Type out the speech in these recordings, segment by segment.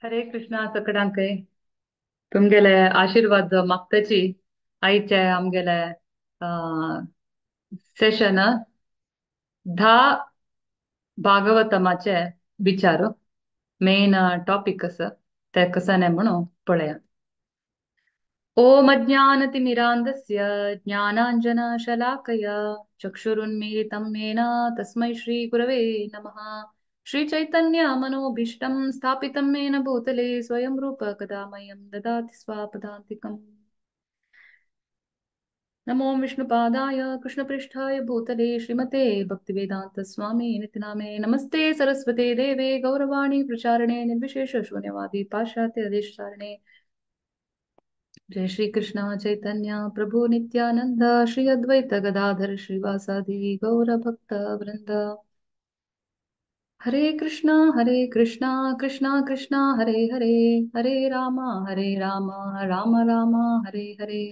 हरे कृष्णा सकडांकय तुमगेले आशीर्वाद मागताची आयचे आमगेले सेशन 10 भागवतमाचे विचार मेन टॉपिक आसा ते कसं न्हय म्हणून पळया. ओम अज्ञानतिमिरान्धस्य ज्ञानाञ्जनशलाकया चक्षुरुन्मीलितं येन तस्मै श्रीगुरवे नमः. श्रीचैतन्य मनोभीष्टं स्थापितं येन भूतले स्वयं रूप कदा मह्यं ददाति स्वापदान्तिकम्. नमो विष्णुपादाय कृष्णपृष्ठाय भूतले श्रीमते भक्तिवेदांत स्वामी इति नामे. नमस्ते सरस्वते देवे गौरवाणी प्रचारिणे निर्विशेष शून्यवादी पाश्चात्य देशचारिणे. जय श्री कृष्ण चैतन्य प्रभु नित्यानंद श्री अद्वैत गदाधर श्रीवासादि गौर भक्त वृंद. हरे कृष्णा कृष्णा कृष्णा हरे हरे, हरे राम राम राम हरे हरे.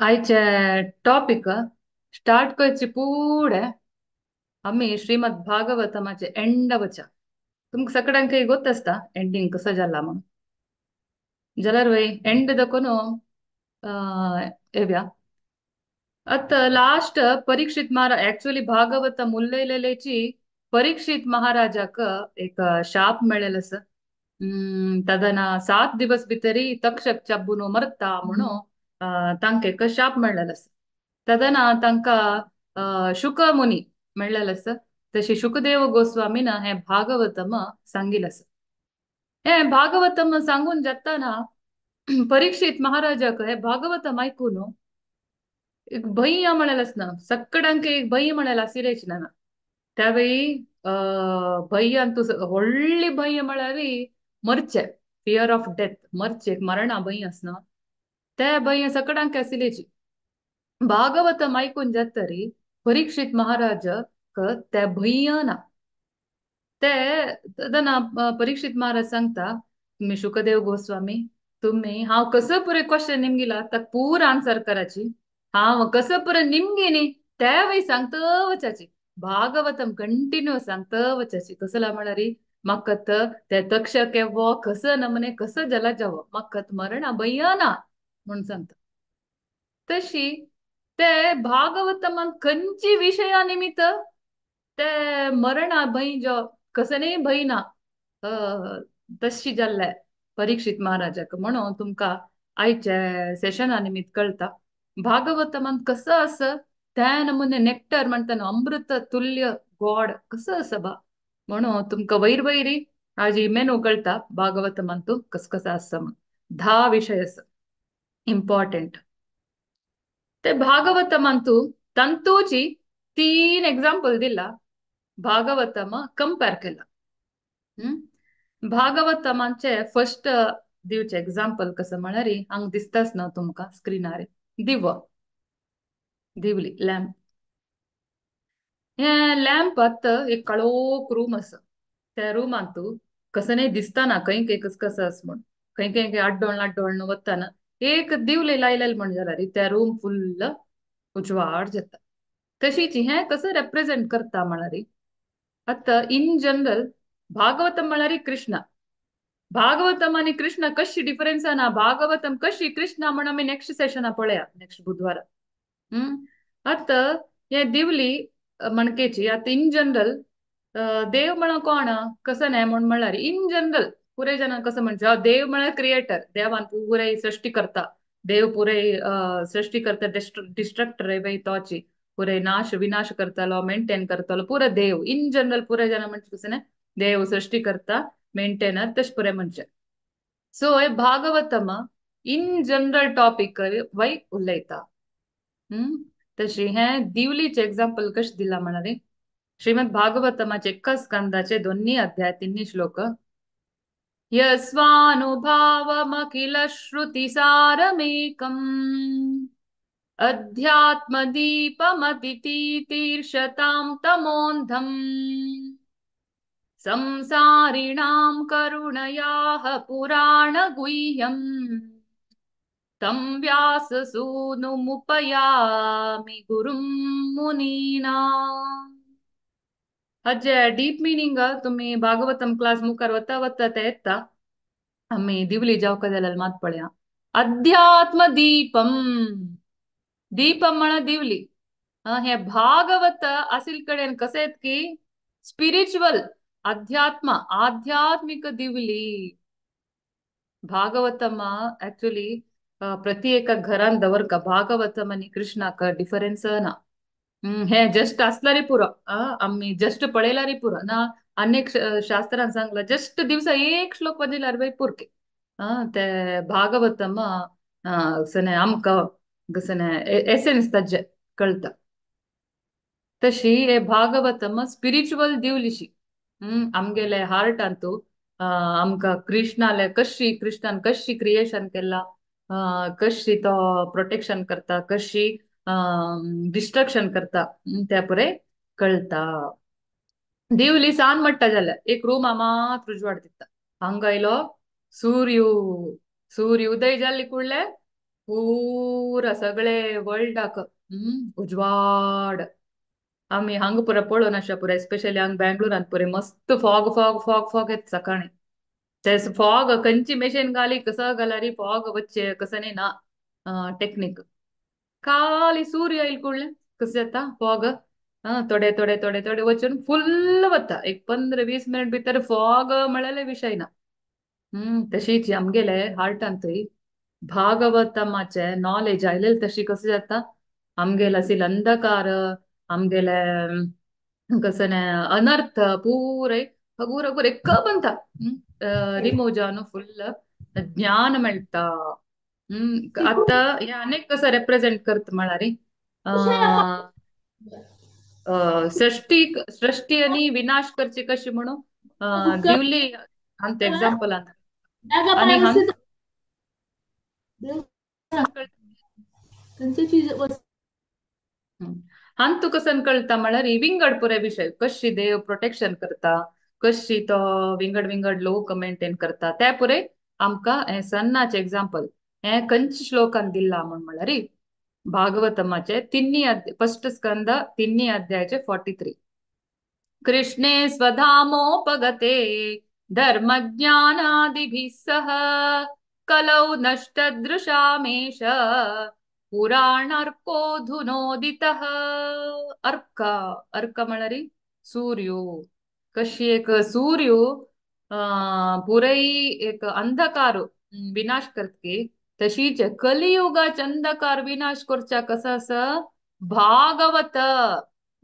आयचे टॉपिक स्टार्ट करचे पुढे आमी श्रीमद भागवतमाचे एंड वचा. तुमकां सगळ्यांकय गोत आसता एंडिंग कसो जाला म्हणून, जाल्यार वय एंड दाखोवन येवया. आतां लास्ट परीक्षित महाराज एक्चुअली भागवतम उलयलेलेची परीक्षित महाराजाक एक शाप मेळ्ळेलो आसा. तदना 7 दिवस भितरी तक्षक चाबून मरता म्हणून तांकां एक शाप मेळ्ळेलो आसा. तदना तांकां शुक मुनी मेळ्ळेलो आसा. तशी शुकदेव गोस्वामीन हें भागवतम सांगिल्लें आसा. हें भागवतम सांगून जाताना परीक्षित महाराजाक हें भागवतम आयकून एक भंय म्हणलें आसना, सगळ्यांक एक भंय म्हणलें आशिल्लेच ना. त्यावेळी भंयान तूं व्हडली भंय म्हळ्यार मरचें, फियर ऑफ डेथ, मरचें मरणा भंय आसना, ते भंय सगळ्यांक आशिल्लेची. भागवतम आयकून जातरी परीक्षित महाराजाक ते भंय ना. ते तेन्ना परीक्षित महाराज सांगता, तुमी शुकदेव गोस्वामी तुमी हांव कसं पुरे क्वेश्चन निमगिला ताका पूरा आन्सर कराची, हांव कसं पुरे निमगी न्ही तेवूय सांगता वचाची, भागवतम कंटिन्यू सांगता वचाची. कसला म्हळ्यार म्हाका ते तक्षक येवो कसं नमने कसं जाला जावो म्हाका मरणा भंय ना म्हूण सांगता. तशी ते भागवतमान खंयची विशया निमित्त ते मरणा भंय जो कसं भंय ना तशी जाल्ले परीक्षित महाराजाक म्हणून तुमकां आयचे सेशना निमित्त कळटा. भागवतमान कसं आसा त्या नमुने नेक्टर म्हणटा न्हू, अमृत तुल्य गॉड कसं आसा बा म्हणून तुमकां वयर वयरी आज मेनू कळटा भागवतमान तूं कस कसं आसा म्हूण. 10 विशय आसा इम्पॉर्टंट. ते भागवतमान तूं तांतूची 3 एग्जाम्पल दिला, भागवतम कंपेर केला. भागवतमाचे फर्स्ट दिवचे एग्जाम्पल कसं म्हळ्यार हांगा दिसताच ना तुमकां स्क्रिनार, दिवो दिवली लॅम्प. हें लॅम्प आतां एक काळोख रूम आसा, त्या रुमांत कसं न्हय दिसता ना खंय खंय कस कसं आसा म्हूण, खंय खंय खंय आड्डोळ आड्डोळ वतना एक दिवली लायलेली म्हण जाल्यार त्या रूम फुल्ल उजवाड जाता. तशीच हें कसं रेप्रेजेंट करता म्हळ्यार आतां इन जनरल भागवतम म्हळ्यार कृष्ण. भागवतम आनी कृष्ण कशी डिफरन्स ना, भागवतम कशी कृष्ण म्हण आमी नेक्स्ट सेशना पळया नेक्स्ट बुधवारा. आतां हे दिवली मणकेची आतां इन जनरल देव म्हण कोण कसं न्हय म्हण म्हळ्यार इन जनरल पुरे जाणां कसं म्हणचे देव म्हळ्यार क्रिएटर, देवान पुरे सृश्टी करता, देव पुरे सृश्टी करता, डिस्ट्रक्टर बाई तोची पुरे नाश विनाश करतालो, मेंटेन करतालो पुरो देव. इन जनरल पुरे जाणां म्हणचे कसं न्हय देव सृश्टी करता मेंटेनर तशें पुरे म्हणचे. सो हे भागवतम इन जनरल टॉपिक वय उलयता. तशी हें दिवलीचें एग्जाम्पल कशें दिलां म्हळ्यार श्रीमद भागवतमाचे 1 स्कंदाचे 2 अध्याय 3 श्लोक. यस्वानुभावमखिल श्रुतिसारमेकम् अध्यात्मदीपमतितीर्षतां तमोन्धम् संसारिणां करुणयाः पुराणगुह्यं तं व्याससूनुमुपयामि गुरुं मुनीनाम्. हाजे डीप मिनींग तुमी भागवतम क्लास मुखार वता वता ते येता. आमी दिवली जावका जाल्यार मात पळया. अध्यात्म दीपम, दीपम म्हणा दिवली. हे भागवत असील कडेन कशें की स्पिरिच्युअल अध्यात्म आध्यात्मिक दिवली. भागवतम ऍक्च्युली प्रति एका घरान दवरका भागवतम आनी कृष्णाक डिफरन्स ना. हे जस्ट असला पुरो, आम्ही जस्ट पळयला रे पुरो ना. अनेक शास्त्रान सांगला जस्ट दिवसा एक श्लोक वाचिल्यार बाय पुरके. ते भागवतम सने आमकां कशें एसेन्स ताजे कळटा. तशी हे भागवतम स्पिरिच्युअल दिवलीशी. आमगेले हार्टांतू आमकां कृष्णाले कशी कृष्णान कशी क्रिएशन केला, कशी तो प्रोटेक्शन करता, कशी डिस्ट्रक्शन करता त्या पुरे कळटा. दिवली सान म्हणटा जाल्यार एक रूम मात्र उजवाड दिता. हांगा आयलो सूर्य, सूर्य उदय जाल्ले कुडले पुरा सगळे वर्ल्डाक उजवाड. आमी हांगा पुरा पळोवन आसा पुरा, एस्पेशली हांगा बेंगलोरांत पुरे मस्त फॉग फॉग फॉग फॉग येता सकाळी. ते फॉग खंयची मेशीन घाली कसो घाल्यार फॉग वच्चे कसं न्ही ना टेक्नीक. खाली सूर्य येयल कुडले कसं जाता फॉग थोडे थोडे थोडे थोडे वचून फुल्ल वता. एक 15-20 मिनिट भितर फॉग म्हळ्यार विशय ना. तशीच आमगेले हार्टांतूय भागवतमाचे नॉलेज आयलेले तशी कसं जाता आमगेले असील अंधकार, आमगेले कसं अनर्थ पुरे हगूर हगूर एक बनता रिमूव जावन फुल्ल ज्ञान मेळटा. आता हे अनेक कसं रेप्रेझेंट करता म्हळ्यार सृष्टी सृष्टी आणि विनाश करची कशी म्हणून दिवली हांत एक्झाम्पल आणि हांतू कसन कळटा म्हळ्यार विंगड पुरे विशय कशी देव प्रोटेक्शन करता, कशी तो विंगड विंगड लोक मेंटेन करता त्या पुरे आमकां हे सन्नाचे एक्झाम्पल हे खंयच्या श्लोकान दिला म्हण म्हळ्यार भागवतमाचे तिन्ही फर्स्ट स्कंद तिन्ही अध्यायाचे 43. कृष्णे स्वधामोपगते धर्मज्ञानादिभिः सह कलौ नष्टदृशामेष पुराणार्कोऽधुनोदितः. अर्क अर्क म्हळ्यार सूर्यो. कशी एक सूर्यो पुरई एक अंधकार विनाश करतकी तशीच कलियुगाचे अंधकार विनाश करच्या कसं असं भागवत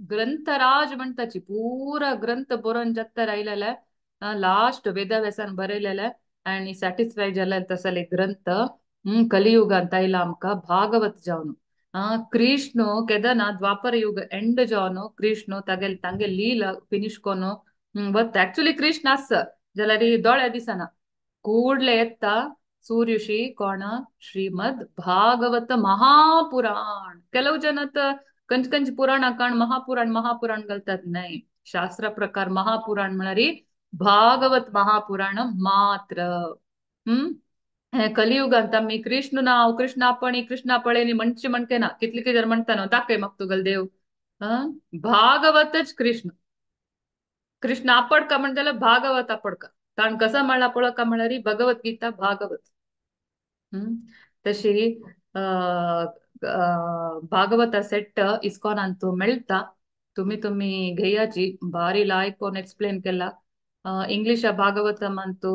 ग्रंथराज म्हणताची पुरा ग्रंथ बरोवन जाता राहिलेला लास्ट वेदव्यासान बरयलेले आणि सॅटिस्फाय जालेले तसले ग्रंथ कलियुगांत आयला आमकां भागवत जावन. कृष्ण केदना द्वापर युग एंड जावन कृष्ण तागेले तांगे लीला फिनिश कोन वता. ऍक्च्युली कृष्ण आस जाल्यार दोळे दिसना ಕೂಡ್ಲೆ ಎತ್ತ ಸೂರ್ಯಶಿ ಕೋಣ ಶ್ರೀಮದ್ ಭಾಗವತ ಮಹಾಪುರಾಣ. ಕೆಲವು ಜನತ ಕಂಚ್ ಕಂಚ್ ಪುರಾಣ ಕಾಣ್ ಮಹಾಪುರಾಣ ಮಹಾಪುರಾಣ घालतात. नाही, शास्त्र प्रकार महापुराण म्हळ्यार भागवत महापुराण मात्र. हे कलियुगांत आमी कृष्ण नाव कृष्णापणी कृष्णापळेनी म्हणचे म्हणके ना कितले कितें म्हणटा न्हू दाखय म्हाका तुगेलो देव. भागवतच कृष्ण. कृष्ण आपडका म्हण जाल्यार भागवत आपडका. कारण कसं म्हणला पळोवका म्हळ्यार भगवद्गीता भागवत. तशी भागवता सेट इस्कॉनांतू मेळटा. तुमी तुमी घेयाची भारी लायक कोण एक्सप्लेन केला. इंग्लिश भागवतम अंतू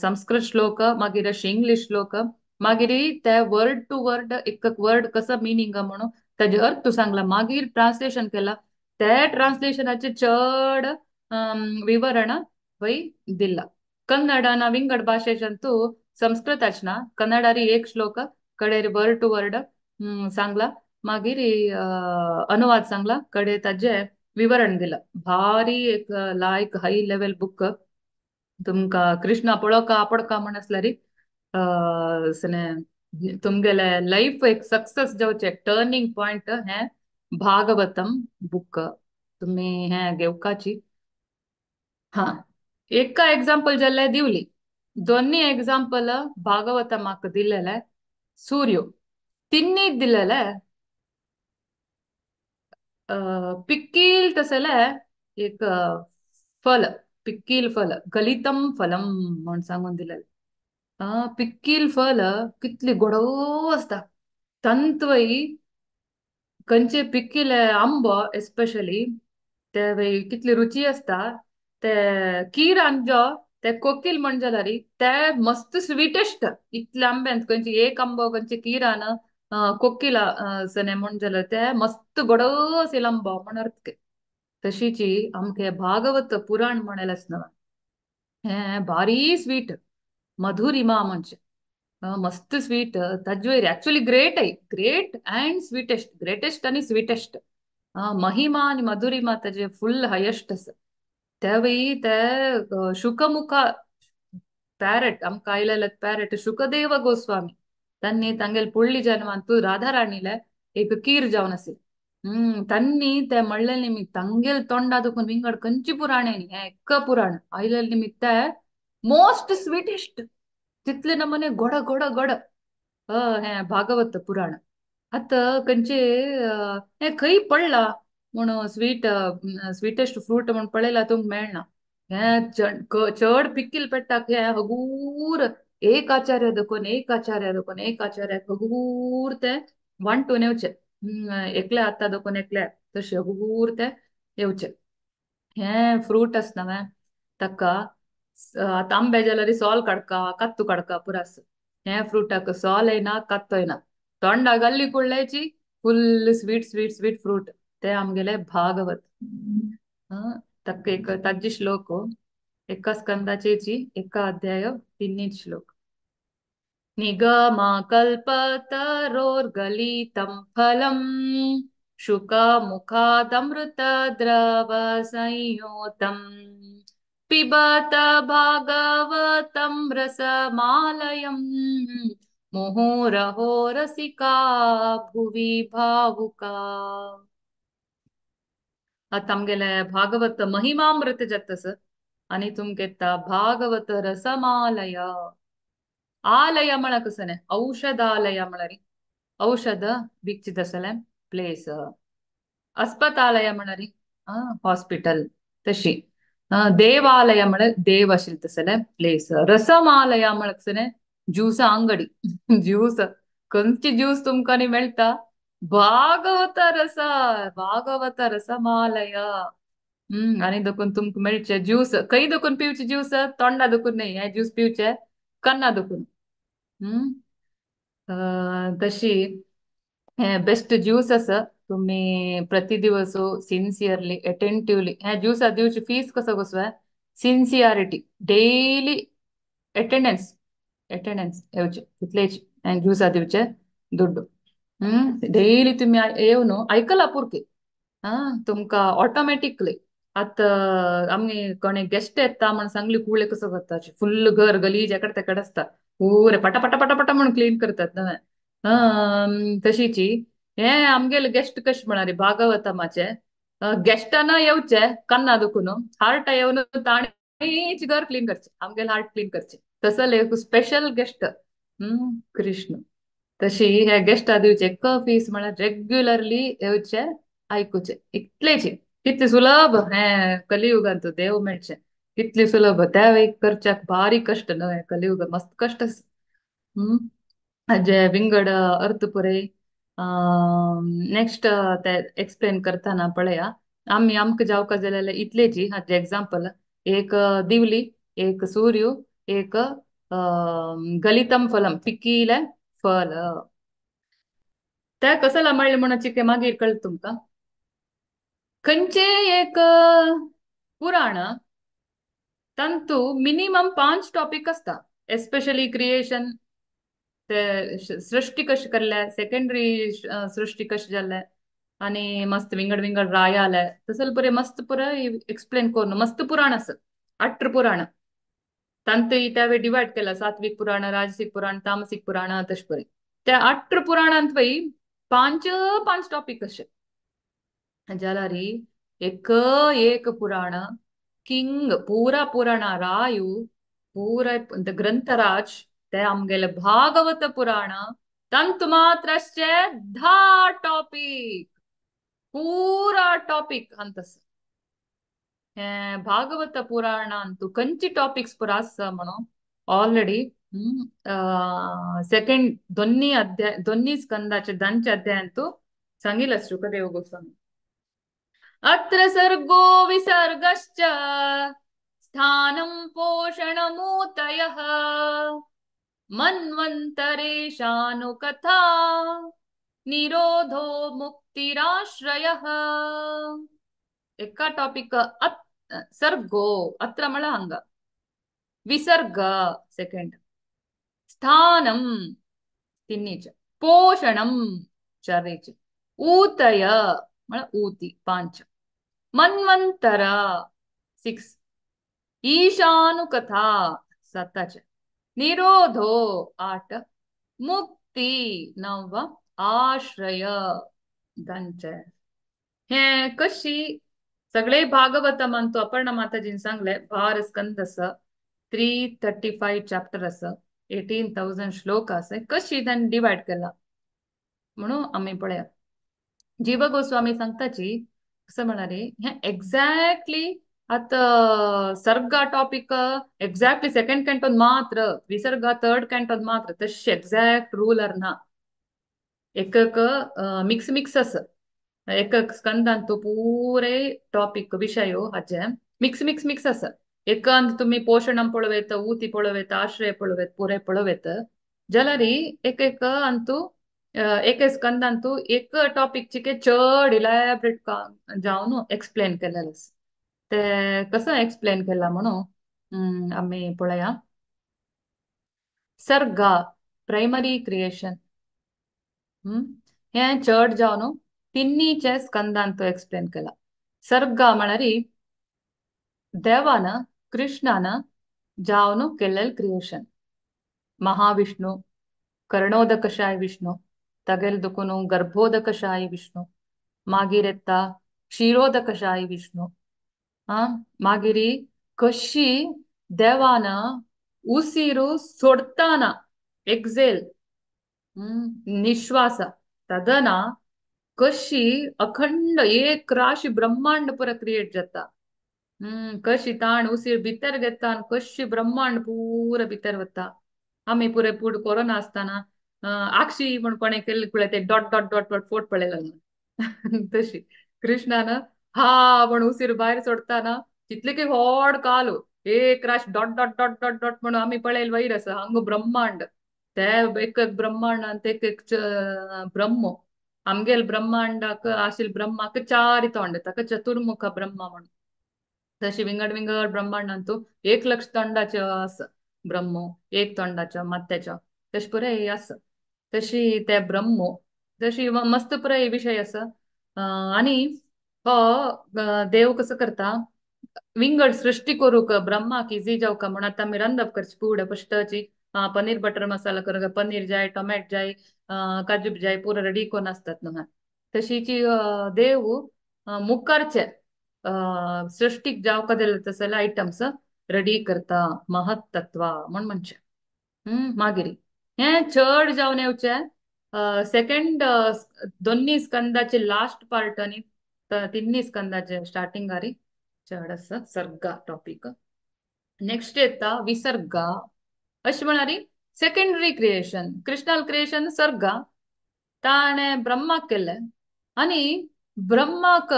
संस्कृत श्लोक मागीर अशे इंग्लिश श्लोक मागीर ते वर्ड टू वर्ड एक वर्ड कसं मिनींग म्हणून ताजे अर्थ सांगला मागीर ट्रान्सलेशन केला. ते ट्रान्सलेशनाचे चड विवरण वय दिला. कन्नडना विंगड भाशेचंतू संस्कृताच ना कन्नडारी एक श्लोक कडे वर्ड टू वर्ड सांगला मागीर अनुवाद सांगला कडे ताजे विवरण दिला. भारी एक लायक हाय लेवल बुक. तुमकां कृष्णा पळोवका आपडका म्हण आसल्यार तुमगेले लायफ एक सक्सेस जावचे टर्निंग पॉयंट हे भागवतम बुक तुमी हे घेवकाची. हा एका एक्झाम्पल जाल्ले दिवली दोन्ही एक्झाम्पल भागवतमाक दिलेले सूर्यो तिन्ही दिलेले पिक्कील तसले एक फल, पिक्कील फल, गलितम फलम म्हण सांगून दिलेलें. पिक्कील फल कितली गोडो आसता. तंत्वय खंयचे पिक्किले आंबो एस्पेशली ते कितली रुची आसता. ते कीर जो ते कोकील म्हण जाल्यार ते मस्त स्वीटेस्ट. इतले आंब्यांत खंयचे एक आंबो खंयचे किरान कोकिला सने म्हण जाल्यार ते मस्त गोडो आशिल्लो आंबो म्हण अर्थ. तशीची आमके भागवत पुराण म्हणलें आसना हें भारी स्वीट, मधुरिमा म्हणजे मस्त स्वीट. ताजे actually great I, great and sweetest, greatest आनी स्वीटेस्ट. महिमा आनी मधुरिमा ताजे फुल हायेस्ट आसा. तेवय ते शुकमुखा पॅरट आमकां आयलेले पॅरट शुकदेव गोस्वामी तांणी तांगेले पुडली जन्मांत राधा राणीले एक कीर जावन आशिल्लें. तांणी ते म्हणले निमित्त तांगेले तोंडा दुखून विंगड खंयची पुराण न्ही, हें एक पुराण आयलेले निमित्त मोस्ट स्वीटेस्ट तितले नमने गोड गोड गोड हें भागवत पुराण. आतां खंयचे हें खंय पडला म्हूण स्वीट स्वीटेस्ट फ्रूट म्हूण पळयला तुमकां मेळना. हें चड पिक्कील पेट्टाक हें हगूर एक आचार्य देखून एक आचार्य देखून एक आचार्य हगूर ते वांटून येवचे. एकले आतां देखून एकले तशें हगूर ते येवचे. हें फ्रूट आसना न्हय ताका आतां आंबे जाल्यार सोल काडका कात्तू काडका पुरास. हें फ्रुटाक सोल येना कात्तो येना, तोंडा गल्ली कुडल्याची full sweet sweet sweet fruit ते आमगेले भागवत. ताका एक ताजी श्लोक एका स्कंदाचेची एका अध्याय तिन्ही श्लोक. निगमकल्पतरोर्गलितं फलं शुकमुखादमृतद्रवसंयुतं पिबत भागवतं रसमालयं मुहुरहो रसिका भुवि भावुका. आतां आमगेले भागवत महिमामृत जाता आनी तुमकां येता भागवत रसमालय. आलय म्हळ्यार कसलें न्ही, औषधालय म्हळ्यार औषध विकचीत आसलें प्लेस. अस्पतालय म्हळ्यार हॉस्पिटल तशी. देवालय म्हळ्यार देव आशिल्लें तसलें प्लेस. रसमालय म्हळ्यार कसलें ज्यूसा अंगडी. ज्यूस खंयची ज्यूस तुमकां न्ही मेळटा, भागवत रस, भागवत रसमालय. आनी देखून तुमकां मेळचे ज्यूस. खंय देखून पिवचे ज्यूस, तोंडा देखून न्ही, हें ज्यूस पिवचे कन्ना देखून. तशी हें बेस्ट ज्यूस आसा. तुम्ही प्रति दिवस सिन्सियरली अटेंटिवली हें ज्यूसा दिवची फीस कसो कसो सिन्सियरिटी डेली अटेंडन्स अटेंडन्स येवचे तितलेच हें ज्यूसा दिवचे दुड्डू. डेली तुमी येवन आयकला पुरके तुमकां ऑटोमॅटिकली. आतां आमी कोणे गेस्ट येता म्हण सांगली कुळे कसो करता, फुल्ल घर गलीज एकडे तेकडे आसता, पुरे पटा पटा पटा पटा म्हण क्लीन करतात न्हय. तशीची हें आमगेले गेस्ट कशें म्हणारी भागवतमाचे गेस्टान येवचे कन्ना दुखून हार्ट येवन ताणेच घर क्लीन करचे, आमगेले हार्ट क्लीन करचे. तसले एक स्पेशल गेस्ट कृष्ण. तशी हे गेस्टा दिवचे एक फीस म्हळ्यार रेग्युलरली येवचे आयकुचे इतलेच. कितले सुलभ हें कलियुगांत देव मेळचे, कितले सुलभ. त्या एक करच्याक भारी कश्ट न्हय कलियुग, मस्त कश्ट. जे विंगड अर्थ पुरय नेक्स्ट ते एक्सप्लेन करतना पळया. आमी आमकां जावका जाल्यार इतलेची हाजे एग्जाम्पल एक दिवली, एक सूर्य, एक गलितम फलम पिकिले फल. त्या कसला म्हणलें म्हणून चिके मागीर कळटा तुमकां. खंयचे एक पुराण तांतू मिनिमम 5 टॉपीक आसता. एस्पेशली क्रिएशन, ते सृष्टी कशी करल्या, सेकंडरी सृष्टी कशी जाल्या आनी मस्त विंगड विंगड राय आले तसले पुरे मस्त पुराय एक्सप्लेन करून मस्त पुराण आसा. 8 पुराण तांतूय त्या वेळ डिवायड केला, सात्विक पुराण, राजसिक पुराण, तामसिक पुराण तशें पळय. त्या 8 पुराणांत पळय 5 5 टॉपीक अशे जाल्यार एक एक पुराण किंग पुरा पुराण रायू पुरा ग्रंथराज ते आमगेले भागवत पुराण तंतु मात्रश्चे 10 टॉपीक, पुरा टॉपीक अंतस. हे भागवत पुराणांतु कंची टॉपिक्स पुरा आसा म्हणून ऑलरेडी सेकंड दोन्ही अध्याय दोन्ही स्कंदाचे 10 अध्यायांतु सांगितलं शुकदेव गोस्वामी. अत्र सर्गो विसर्गश्च स्थानं पोषणमूतयः मन्वन्तरेशानुकथा निरोधो मुक्तिराश्रयः. एका टॉपिक सर्गो अत्र म्हळ्यार हांगा विसर्ग सेकंड स्थानं तिन्नीचे पोषणं चारीचे ऊतय म्हळ्यार ऊती 5 मन्वंतर 6 ईशानुकथा 7 निरोधो 8 मुक्ती 9 आश्रय 10. हे कशी सगळे भागवत म्हणतो अपर्णा माताजीन सांगले भार स्कंद आसा 335 चॅप्टर आसा 18,000 श्लोक आसा कशी तांणी डिवायड केला म्हणून आमी पळया. जीव गोस्वामी सांगताची कसं म्हणाले हे एक्झॅक्टली आता सर्गा टॉपिक एक्झॅक्टली सेकंड कॅन्टोन मात्र विसर्ग थर्ड कॅन्टोन मात्र तशे एक्झॅक्ट रूलर ना एक एक मिक्स मिक्स आसा एक एक स्कंदांतु पुरे टॉपिक विषय हाचे मिक्स मिक्स मिक्स आसा. एकांत तुम्ही पोषणं पळोवयत ऊती पळोवयत आश्रय पळोवयत पुरे पळोवयत जाल्यार एक एक अंतु एक स्कंदांतु एक टॉपिक चिके चड इलॅबरेट जावन एक्सप्लेन केलेलं आसा. ते कसं एक्सप्लेन केला म्हणून आमी पळया. सर्गा प्रायमरी क्रिएशन हे चड जावन तिन्नीचे स्कंदांतु एक्सप्लेन केला. सर्गा म्हळ्यार देवान कृष्णान जावन केल्लें क्रिएशन. महाविष्णु कर्णोदकशाय विष्णु तागेले देखून गर्भोदकशाय विष्णु मागीर येता क्षीरोदकशाय विष्णु मागीर कशी देवान उसिरू सोडताना एक्झेल निश्वास तदना कशी अखंड एक राशी ब्रह्मांड पुरा क्रिएट जाता. कशी ताण उसीर भितर घेता आनी कशी ब्रह्मांड पुरा भितर वता. आमी पुरे पूड कोरोना आसतना आक्षी म्हण कोणें केल्ले पळय ते डॉट डॉट डॉट डॉट फोट पळयलेलो तशी कृष्णान हा म्हण उसीर भायर सोडताना तितले की व्हड कालो एक राश dot dot dot dot dot म्हणून आमी पळयल वयर आसा हांगा ब्रह्मांड ते एक एक ब्रह्मांड आनी एक एक ब्रह्म आमगेल ब्रह्मांडाक आशिल्ले ब्रह्माक 4 तोंड ताका चतुर्मुख ब्रह्मा म्हणून तशी विंगड विंगड ब्रह्मांडांतू 1 लक्ष तोंडाचे आसा ब्रह्म 1 तोंडाच्या मात्याच्या तशें पुराय आसा तशी ते ब्रह्म तशी मस्त पुराय विशय आसा. आनी हो देव कसो करता विंगड सृष्टी करूंक ब्रह्माक इजी जावका म्हण आतां आमी रांदप करची पूड फस्टाची पनीर बटर मसाला करूंक पनीर जाय टोमॅटो जाय काजू जाय पुरो रेडी करून आसतात न्हू तशीची देव मुखारचे सृष्टीक जावका दिले तसले आयटम्स रेडी करता महत् तत्व म्हण म्हणचे. मागीर हे चड जावन येवचे सेकंड दोन्ही स्कंदाचे लास्ट पार्ट आनी तिन्ही स्कंदाचे स्टार्टिंगारी चड आसा सर्गा टॉपिक. नेक्स्ट येता विसर्गा अशें म्हळ्यार सेकेंडरी क्रिएशन कृष्णाल क्रिएशन सर्गा ताणें ब्रह्माक केलें आनी ब्रह्माक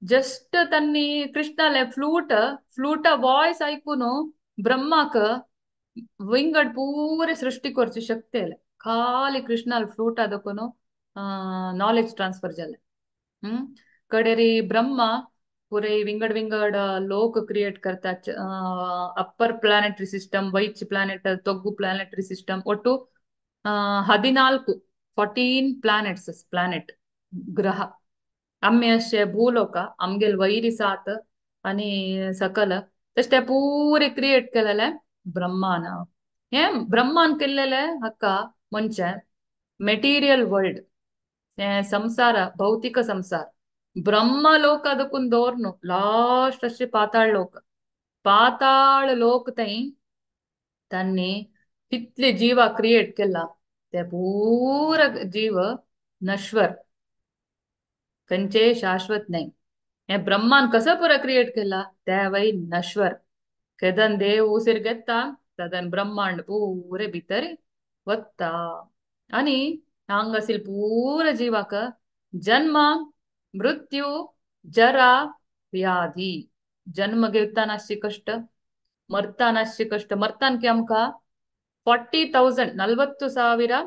जस्ट तांणी कृष्णाले फ्लूट फ्लूटा वॉयस आयकून ब्रह्माक विंगड पुरे सृष्टी करची शक्ती आयले. खाली कृष्णाल फ्लूटा देखून नॉलेज ट्रान्सफर जालें. कडेरी ब्रह्मा पुरे विंगड विंगड लोक क्रिएट करतात अप्पर प्लानेटरी सिस्टम वैच प्लानेट तोग्गु प्लानेटरी सिस्टम ಒಟ್ಟು 14 14 प्लानेट्स प्लानेट ग्रह आम्ही अशे भूलोक आमगेल वैरी सात आनी सकल तशें ते पुरे क्रिएट केलेले ब्रह्मान. हे ब्रह्मान केल्लेले हाका म्हणजे मेटिरियल वर्ल्ड हे संसार भौतिक संसार ब्रह्मलोक देखून दवर न्हू लास्ट अशे पाताळ लोक पाताळ लोक थंय तांणी कितले जीवा क्रिएट केला ते पुरा जीव नश्वर खंयचे शाश्वत न्हय. हे ब्रह्मान कसं पुरा क्रिएट केला ते वय नश्वर. केदन देव उसीर घेता तदन ब्रह्मांड पुरे भितर वता आनी हांगा आशिल्ले पुरा जिवाक जन्म मृत्यू जरा व्याधी. जन्म घेवताना आसचे कश्ट, मरताना आसचे कश्ट. मरतान की आमकां 40,000 40,000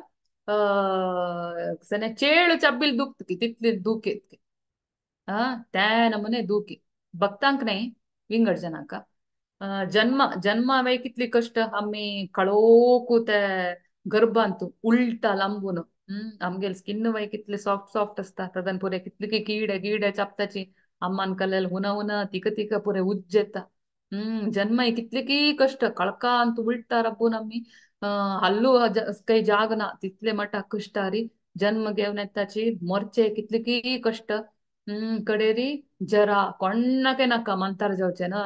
चेळ चब्बील दुखत की तितली दूख येत त्या नमुने दूख भक्तांक न्हय विंगड जनांक. जन्म जन्म हांवें कितली कश्ट आमी कळोकू ते गर्भांत उलटा लांबून. आमगेले स्किन वय कितले सॉफ्ट सॉफ्ट आसता तदन पुरे कितले की किडे गिडे चापताची अम्मान कलेल हुना हुना तिका तिका पुरे उज्ज येता. जन्म कितले की कश्ट कळकांत उलटा राबून आमी हल्लू काही जाग ना तितले मटा कश्टारी जन्म घेवन येताची. मरचे कितले की कश्ट. कडेरी जरा कोण्णाके नाका मंतार जावचे ना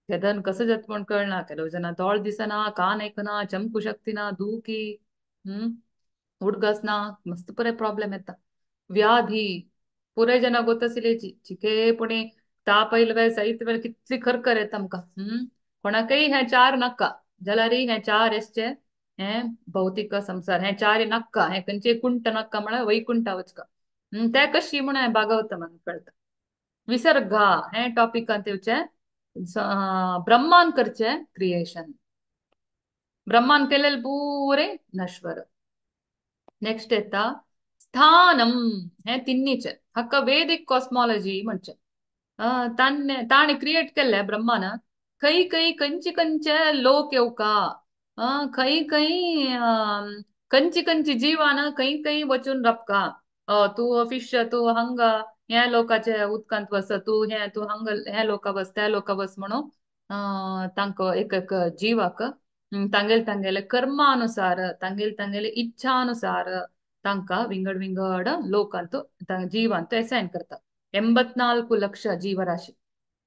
केदन कसं जाता म्हण कळना. ಕೆಲವು ಜನ दोळ दिसना, कान आयकना, चमकू शक्ती ना, दुखी उडगास ना, मस्त पुरे प्रॉब्लेम येता. व्याधी पुरे जना गोतसिलेची चिकेपणी ताप आयले सहित वेळ कितली खरखर येता आमकां. कोणाकय हे चार नाका जाल्यार हे चार एसचे हे भौतिक संसार हे चार नाका हे खंयचे कुंट नाका म्हळ्यार वैकुंठ वचका. ते कशी म्हण भागवत म्हण कळटा. विसर्गा हे टॉपिकांत येवचे ब्रह्मान करचे क्रिएशन. ब्रह्मान केलेले पुरे नश्वर. नेक्स्ट येता स्थानम हे तिन्नीचे हाका वेदिक कॉस्मॉलॉजी म्हणचे. ताणें क्रिएट केल्ले ब्रह्मान खंय खंय खंयचे खंयचे लोक येवका, खंय खंय खंयची खंयची जिवान खंय खंय वचून राबका. तूं फिश तूं हांगा ह्या लोकाचे उदकांत बस, तूं हे तूं हांगा ह्या लोका बस त्या लोका बस म्हणून तांकां एक एक जिवाक तांगेले तांगेले कर्मानुसार तांगेले तांगेले इच्छानुसार तांकां विंगड विंगड लोकांत जीवांत असायन करता. 84 ಲಕ್ಷ ಜೀವರಾಶಿ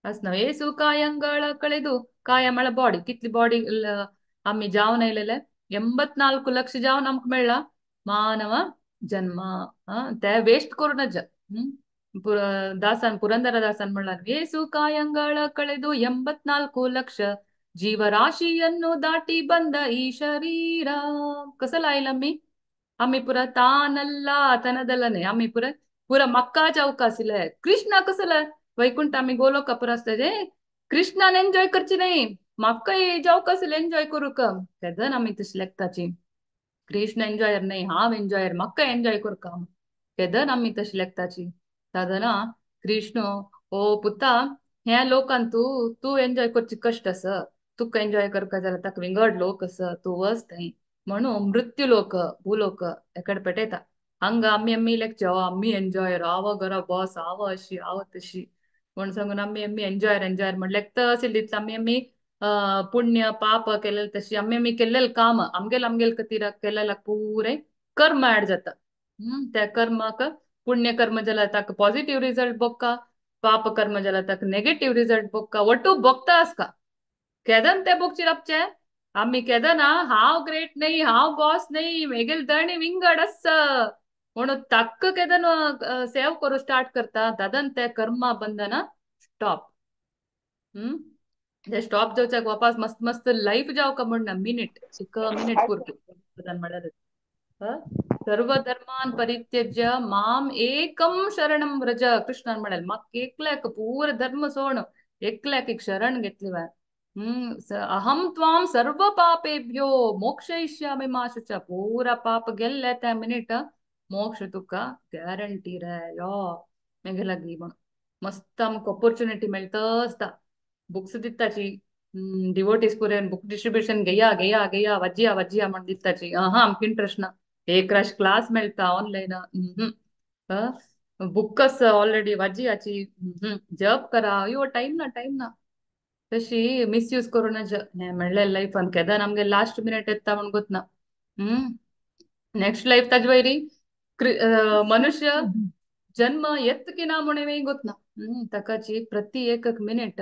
ಅಸ್ನವೇಸು ಕಾಯಂಗಳ ಕಳೆದು ಕಾಯ म्हळ्यार बॉडी कितली बॉडी आमी जावन आयलेले 84 ಲಕ್ಷ जावन आमकां मेळ्ळा मानव जन्म. ते वेस्ट करूं नज. ದಾಸನ್ ಪುರಂದರ ದಾಸನ್ म्हणला ಏಸು ಕಾಯಂಗಳ ಕಳೆದು 84 ಲಕ್ಷ ಜೀವರಾಶಿಯನ್ನು ದಾಟಿ ಬಂದ ಈ ಶರೀರ. कसं लायल आमी आमी पुरा तानल्ला तनदलने आमी पुरा पुरा मक्का चौक आशिल्ले. कृष्णा कसले वैकुंठ आमी गोलोक पुरा आसता कृष्णान एन्जॉय करची न्ही म्हाका जावक आशिल्लें एन्जॉय करूंक तेदन आमी तशी लेखताची. कृष्ण एन्जॉयर न्ही हांव एन्जॉयर म्हाका एन्जॉय करूंक तेदन आमी तशी लेखताची. साधना कृष्ण ओ पुता ह्या लोकांत तूं तूं एन्जॉय करची कश्ट आसा तुका एन्जॉय करपा जाल्यार ताका विंगड लोक आसा तूं वच थंय म्हणून मृत्यू लोक भूलोक एकडे पेटयता. हांगा आमी आमी लेखचे आमी एन्जॉयर हांव घरा बॉस हांव अशी हांव तशी म्हण सांगून आमी आमी एन्जॉयर एन्जॉयर म्हण लेखता आशिल्ली तितले आमी आमी पुण्य पाप केलेले तशी आमी आमी केल्लेले काम आमगेले आमगेले खातीर केलेले पुरे कर्म ऍड जाता. त्या कर्माक पुण्य कर्म जाल्यार ताका पॉझिटिव्ह रिजल्ट बोक्का, पाप कर्म जाल्यार ताका नेगेटिव्ह रिजल्ट बोक्का. वटू बोगता आसका केदन ते बोगची राबचे आमी केदना हांव ग्रेट न्ही हांव बॉस न्ही मेगेल धणी विंगड आस म्हणून ताक्क केदन सेव करूं स्टार्ट करता दादन ते कर्मा बंधना स्टॉप. ते स्टॉप जावच्याक वापस मस्त मस्त लायफ जावका म्हण ना मिनिट एक मिनिट पुरती म्हळ्यार सर्व धर्मान परित्यज्य माम एकम शरणम व्रज. कृष्णान म्हळें म्हाका एकल्याक पूर धर्म सोड एकल्याक एक शरण घेतली वा. अहम त्वाम सर्व पापेभ्यो मोक्षयिष्यामि मा शुच. पूरा पाप गेल्ले त्या मिनिट मोक्ष तुका ग्यारंटी रे यो मेगे लागली म्हण मस्त आमकां ऑपॉर्च्युनिटी मेळटा आसता. बुक्स दिताची डिवोटीज पुरेन बुक डिस्ट्रिब्युशन घेया घेया घेया वाजिया वाजिया म्हण दिताची. हा आमकां इंट्रस्ट ना. एक राश क्लास मेळटा ऑनलायन बुकस ऑलरेडी वाजियाची जप करा यो टायम ना टायम ना तशी मिसयूज करूं नज हें म्हणलें लायफान केदन आमगे लास्ट मिनिट येता म्हण गोतना. नेक्स्ट लायफ ताजे वयरी मनुष्य जन्म येत की ना म्हणून गोतना. ताकाची प्रति एक एक मिनिट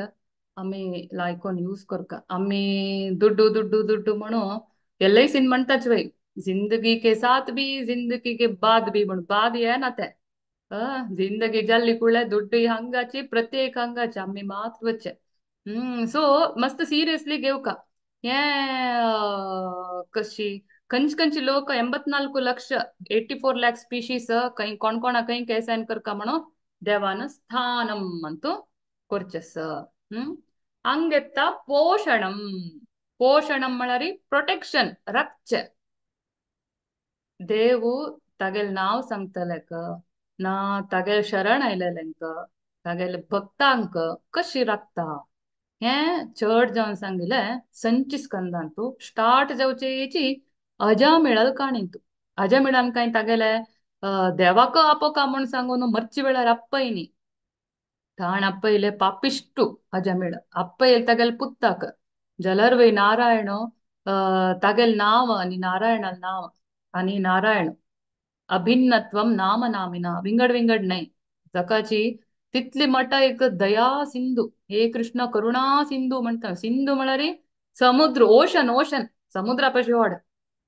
आमी लायकोन यूज करका. आमी दुड्डू दुड्डू दुड्डू म्हणून एल I सीन म्हणटाच वय जिंदगी के साथ भी जिंदगी के बाद भी म्हणून बाद ये ना ते जिंदगी जाल्ली कुळ्यार दुड्डूय हांगाची प्रत्येक हांगाची आमी मात वचचे. सो मस्त सिरियसली घेवका हें. कशी खंयचे खंयचे लोक 84 लक्ष 84 लाख स्पीशीज खंय कोण कोणा खंय केसायन करका म्हणून देवान स्थानम अंतू ಕೊರ್ಚಸ್. ಹಂಗೆತ್ತ ಪೋಷಣಂ. ಪೋಷಣಂ म्हळ्यार ಪ್ರೊಟೆಕ್ಷನ್, ರಕ್ಷೆ. ದೇವು ತಗೆಲ್ ನಾವ್ सांगतलेक ना तागेल शरण आयलेल्यांक तागेले भक्तांक कशी राखता हें चड जावन सांगिल्लें संची स्कंदांतू. स्टार्ट जावचेची अजामिळल काणींतू. अजामिळान कांय तागेले देवाक आपोका म्हूण सांगून मरचे वेळार अप्पय न्ही ताण ಅಪ್ಪಯಿಲೆ ಪಾಪಿಷ್ಟು ಅಜಮಿಳ ಅಪ್ಪಯಿಲ್ ತಗೆಲ್ ಪುತ್ತಕ ಜಲರ್ವೈ ನಾರಾಯಣ ತಗೆಲ್ ನಾವ ಅನಿ ನಾರಾಯಣ ನಾವ ಅನಿ ನಾರಾಯಣ ಅಭಿನ್ನತ್ವಂ ನಾಮ ನಾಮಿನ ವಿಂಗಡ್ ವಿಂಗಡ್ ನೈ जकाची तितली मटा एक दया सिंधू हे कृष्ण करुणा सिंधू म्हणटा. सिंधू म्हळ्यार समुद्र, ओशन, ओशन समुद्रा पशी व्हड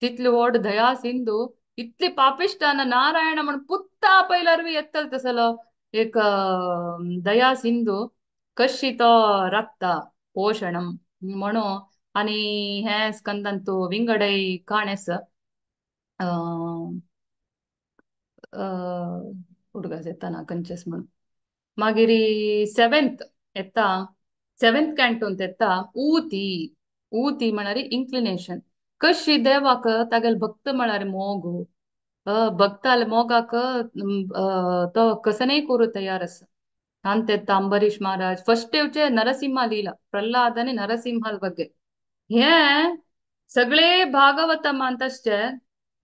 तितली व्हड दया सिंधू इतली पापिश्टान नारायण म्हण पुत्ता पयल्यार बी येतलो तसलो एक दया सिंधू कशी तो राखता पोषणम म्हणून. आनी हें स्कंदांतू विंगडय काणेस उडगास येता ना खंयचेच म्हणून. मागीर सेवेंथ येता, सेवेंथ कॅन्टोंत येता ऊती. ऊती म्हळ्यार इन्क्लिनेशन. कशी देवाक तागेले भक्त म्हळ्यार मोग, भक्ताले मोगाक तो कसनय करूं तयार आसा. ಅಂತ ಅಂಬರೀಶ್ ಮಹಾರಾಜ್ ಫಸ್ಟ್ येवचे नरसिंहा लीला प्रल्हाद आनी नरसिंहाल ಬಗ್ಗೆ हे सगळे भागवतमांत आसचे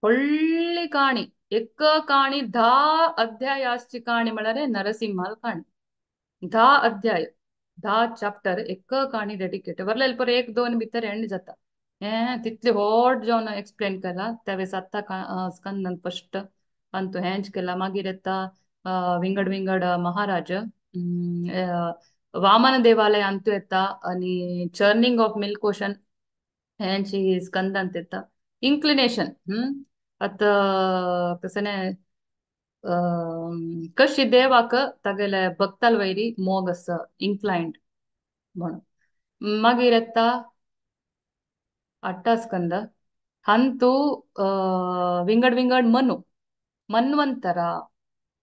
व्हडली काणी एक काणी 10 अध्याय आसची काणी म्हळ्यार नरसिंहाल काणी 10 अध्याय 10 चॅप्टर एक काणी डेडिकेट वरलेल पर 1 2 भितर एंड जाता. हें तितले व्हड जावन एक्सप्लेन केला त्यावेळेस आतां स्कंदन फस्ट अंतू हेंच केला. मागीर येता विंगड विंगड महाराज वामन देवालय अंतू येता आनी चर्निंग ऑफ मिल्क ओशन हेंची स्कंदांत येता. इन्क्लिनेशन आतां कसने कशी देवाक तागेले भक्ताल वयरी मोग आसा इन्क्लायन्ड म्हणून. मागीर येता 8 स्कंद हंतू विंगड विंगड मनु मन्वंತರ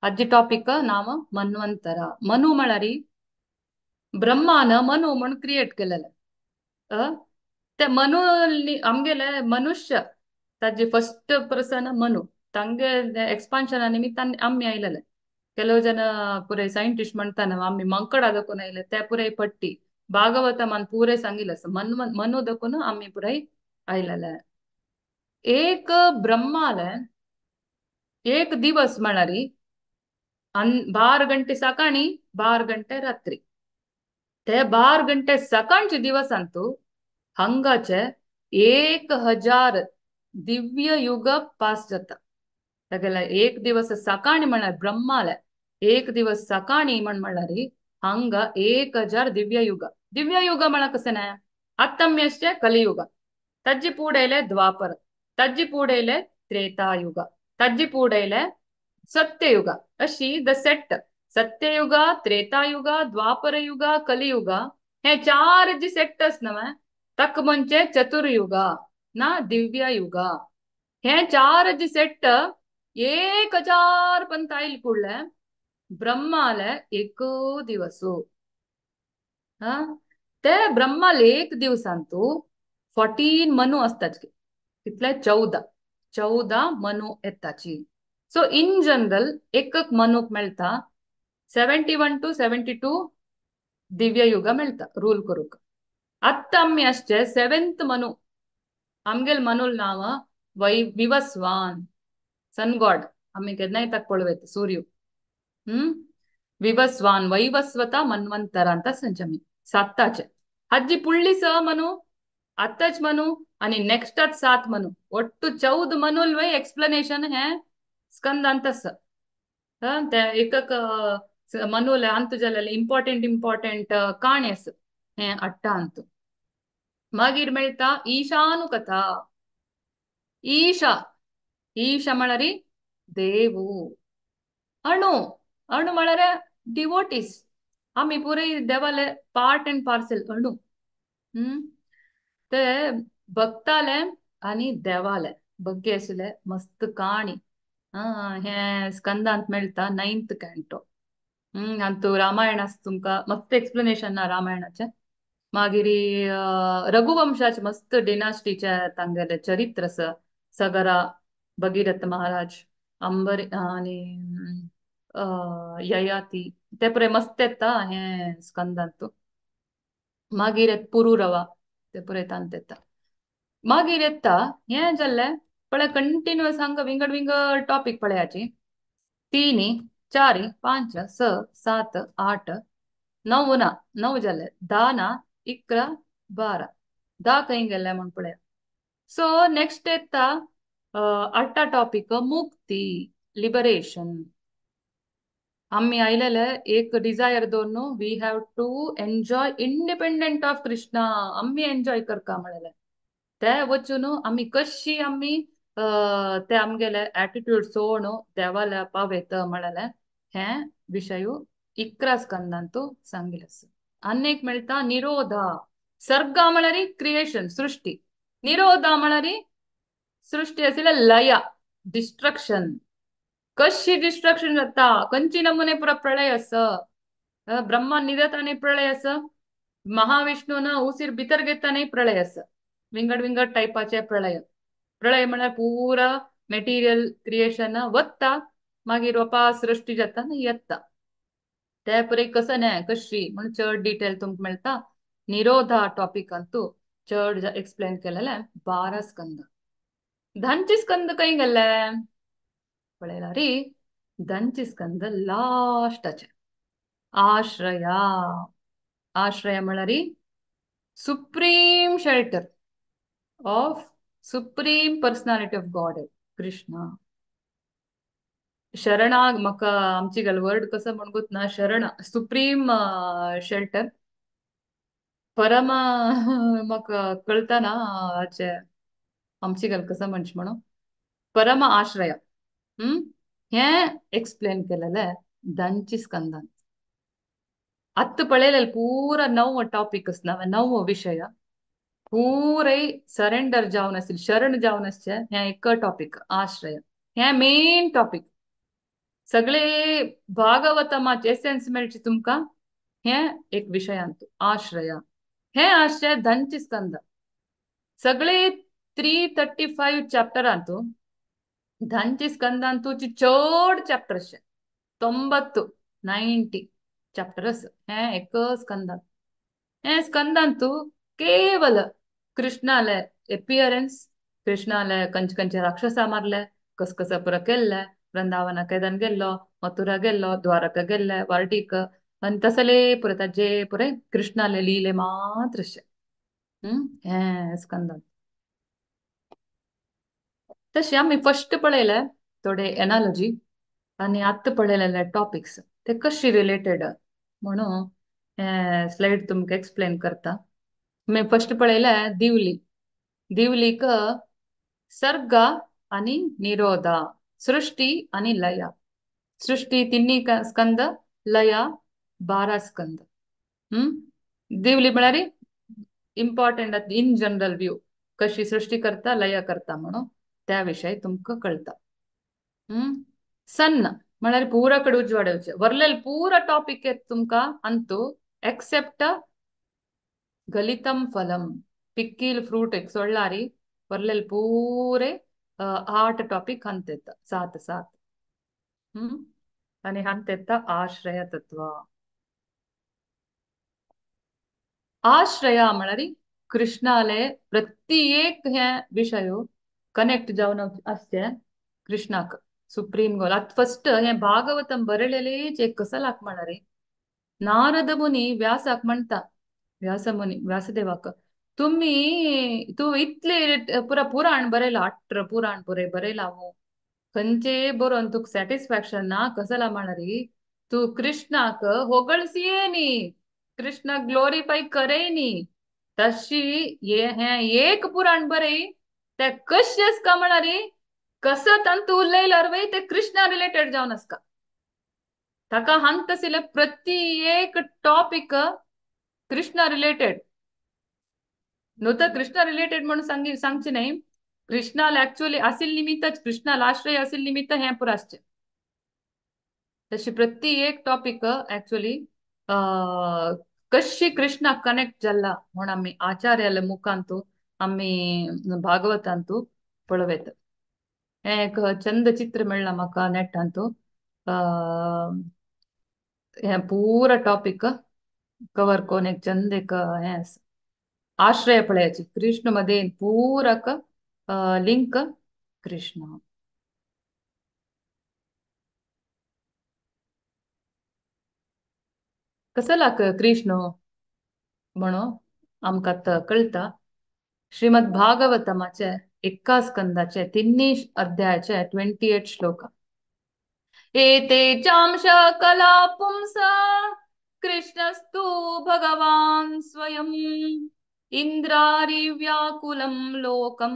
अज्जी टॉपिक नाम मन्वंतर. मनु म्हळ्यार ब्रह्मान मनु म्हूण क्रिएट केलेले ते मनु आमगेले मनुष्य ताजी फस्ट पर्सन मनु तांगे एक्सपान्शना निमित्तान आमी आयलेले. ಕೆಲವು ಜನ ಪೂರೈ ಸೈಂಟಿಸ್ಟ್ म्हणताना आमी मंकडा दखून आयले ते पुराय पट्टी भागवतमान पुराय सांगिल्लें आसा मनु दखून आमी पुराय आयलेले. एक ब्रह्माले एक दिवस म्हळ्यार 12 गंटे सकाळी 12 गंटे रात्री ते 12 गंटे सकाळचे दिवसांतू हांगाचे 1000 दिव्य युग पास जाता. तागेले एक दिवस सकाळी म्हळ्यार ब्रह्माले एक दिवस सकाळी म्हण म्हळ्यार हांगा 1000 दिव्य युग. दिव्य युग म्हळ्यार कशें न्हय आत्तम्यश्चे कलियुग ताजी पुडेले द्वापर ताजी पुडेले त्रेतायुग ताजी पुडेले सत्ययुग अशी the set सत्ययुग त्रेतायुग द्वापरयुग कलियुग हे 4 जी सेट आस न्हय ताका म्हणजे चतुर्युग ना दिव्ययुग हे 4 जी सेट 1000 पंत आयल कुडले ब्रह्माले एक दिवस ते ब्रह्माले एक दिवसांतू 14 मनु आसताची कितले 14 14 मनु येताची. सो इन जनरल एक मनूक मेळटा 71 to 72 दिव्य युग मेळटा रूल करूंक. आतां आमी आसचे 7th Manu आमगेल मनुल नांव वै विवस्वान सन गॉड आमी केन्नाय ताका पळोवं सूर्य विवस्वान वैवस्वता मन्वंतर ಅಂತ संचमी 7 हाजी पुडली 6 मनु आतांच मनु आनी नेक्स्टाच 7 मनु ಒಟ್ಟು 14 मनुल वय एक्सप्लेनेशन हें स्कंदांत आसा. ते एक मनुल अंतू जालेले इम्पॉर्टंट इम्पॉर्टंट काणी आसा हें 8 अंतू. मागीर मेळटा ईशानुकथा. ईशा ईशा म्हळ्यार देवू. अणु अणू म्हळ्यार डिवोटीस, आमी पुराय देवाले पार्ट अँड पार्सल अणू. ते भक्ताले आनी देवाले बग्गे आशिल्ले मस्त काणी हे स्कंदांत मेळटा 9th कॅन्टो. आनी रामायण आसा तुमकां मस्त एक्सप्लेनेशन ना रामायणाचें. मागीर रघुवंशाचे मस्त डिनास्टीचे तांगेले चरित्र आसा, सगरा भगीरथ महाराज अंबर आनी ययाती ते पुराय मस्त येता हे स्कंदांत. मागीर येता पुरुरवा ते पुराय तांत येता. मागीर येता हें जाल्लें पळय कंटिन्युअस हांगा विंगड विंगड टॉपीक पळयाची 3 4 5 6 7 8 9 ना 9 जाले 10 ना 11 12 10 खंय गेले म्हण पळया. सो नेक्स्ट येता 8 टॉपीक मुक्ती लिबरेशन. आमी आयलेले एक डिजायर दवरून we have to enjoy independent of Krishna, आमी एन्जॉय करका म्हणलें ते वचून आमी कशी आमी ते आमगेले एटिट्यूड सोडून देवाल्या पावेत म्हणलें हें विशय 11 स्कंदांतू सांगिल्लें आसा. आनी एक मेळटा निरोधा. सर्गा म्हळ्यार क्रिएशन सृष्टी, निरोधा म्हळ्यार सृष्टी आशिल्लें लया डिस्ट्रक्शन. कशी डिस्ट्रक्शन जाता, खंयची नमुने पुरा प्रळय आसा, ब्रह्मा निदतानी प्रळय आसा, महाविष्णून उसीर भितर घेतानी प्रळय आसा, विंगड विंगड टायपाचे प्रळय. प्रळय म्हळ्यार पुरा मेटिरियल क्रिएशन वता मागीर वपा सृष्टी जाता आनी येता. ते पुराय कसं न्हय कशी म्हण चड डिटेल तुमकां मेळटा निरोधा टॉपिकांतू चड एक्सप्लेन केलेलें 12 स्कंद. धांचे स्कंद खंय गेल्ले पळयला रे, धांचे स्कंद लास्टाचे आश्रया. आश्रय म्हळ्यार supreme shelter of supreme personality of God Krishna. शरणाग म्हाका आमची गल वर्ड कसो म्हणगूत ना, शरण सुप्रीम शेल्टर परम म्हाका कळटा ना हाचे आमची गल कसो म्हणचे म्हणून परम आश्रय हें एक्सप्लेन केलेलें धांची स्कंदांत. आत्तां पळयलें पुरा 9 टॉपीक आसना 9 विशय पुराय सरेंडर जावन आशिल्लें शरण जावन आसचें हें एक टॉपीक आश्रय हें मेन टॉपीक. सगळे भागवतमाचे एसेन्स मेळची तुमकां हें एक विशयांत आश्रय हें आश्रय धांची स्कंद. सगळे 335 चॅप्टरांतू धांची स्कंदांतूची चड चॅप्टर अशे 90 90 चॅप्टर्स हें एक स्कंदांत. हें स्कंदांतू केवल कृष्णाले एपियरन्स, कृष्णाले कंच कंचे राक्षसा मारले, कस कस पुरा केल्ले, वृंदावना केदन गेल्लो, मथुरा गेल्लो, द्वारका गेल्ले, वार्डीक आनी तसले पुरे ताजे पुरे कृष्णाले लिले मात्र अशे हें स्कंदांत. तशें आमी फस्ट पळयले थोडे एनालॉजी आनी आतां पळयलेले टॉपिक्स ते कशी रिलेटेड म्हणून हें स्लायड तुमकां एक्सप्लेन करता. आमी फस्ट पळयले दिवली. दिवलीक सर्ग आनी निरोधा, सृष्टी आनी लया. सृष्टी 3 स्कंद, लया 12 स्कंद. दिवली म्हळ्यार इम्पॉर्टंट इन जनरल व्यू कशी सृष्टी करता लया करता म्हणून त्या विशय तुमकां कळटा. सन्न म्हळ्यार पुरा कडेन उजवाड येवचें वरलेले पुरा टॉपीक येता तुमकां अंतू एक्सेप्ट गलितम फलम पिक्कील फ्रूट एक सोडलारी वरलेले पुरे 8 टॉपीक हंत येता 7 7. आनी हंत येता आश्रय तत्व. आश्रय म्हळ्यार कृष्णाले प्रत्येक हे विशय कनेक्ट जावन आसचे कृष्णाक सुप्रीम गोल. आतां फस्ट हें भागवतम बरयलेलेच एक कसलाक म्हळ्यार नारद मुनी व्यासाक म्हणटा, व्यास मुनी व्यासदेवाक तुमी तूं इतले पुरा पुराण बरयला 18 पुराण पुराय बरयला हो खंयचे बरोवन तुका सॅटिस्फॅक्शन ना कसला म्हळ्यार तूं कृष्णाक होगळसिये न्ही, कृष्णाक ग्लोरीफाय करय न्ही, तशी हें एक पुराण बरय ते कशें आसका म्हळ्यार कसं तांतू उलयल्यार वय ते कृष्णा रिलेटेड जावन आसका. ताका हांत आशिल्ले प्रति एक टॉपिक कृष्णा रिलेटेड. न्हू तर कृष्णा रिलेटेड म्हणून सांगचे न्हय, कृष्णाला ऍक्च्युअली असील निमित्तच, कृष्णाला आश्रय असील निमित्त हें पुरो आसचें. तशी प्रति एक टॉपिक ऍक्च्युअली कशी कृष्णा कनेक्ट जाला म्हूण आमी आचार्याल्या मुखांतू आमी भागवतांतू पळोवयता. हें एक चंद चित्र मेळ्ळां म्हाका नेटांतू. हें पुरा टॉपिक कवर कोन एक चंद एक हें आसा. आश्रय पळयाची कृष्ण मदेन पूरक लिंक कृष्ण. कसलाक कृष्ण म्हणून आमकां आतां कळटा. श्रीमद भागवतमाचे एका स्कंदाचे 3 अध्यायाचे 28 श्लोक. एते चांश कला पुंस कृष्णस्तु भगवान स्वयं इंद्रारि व्याकुलं लोकं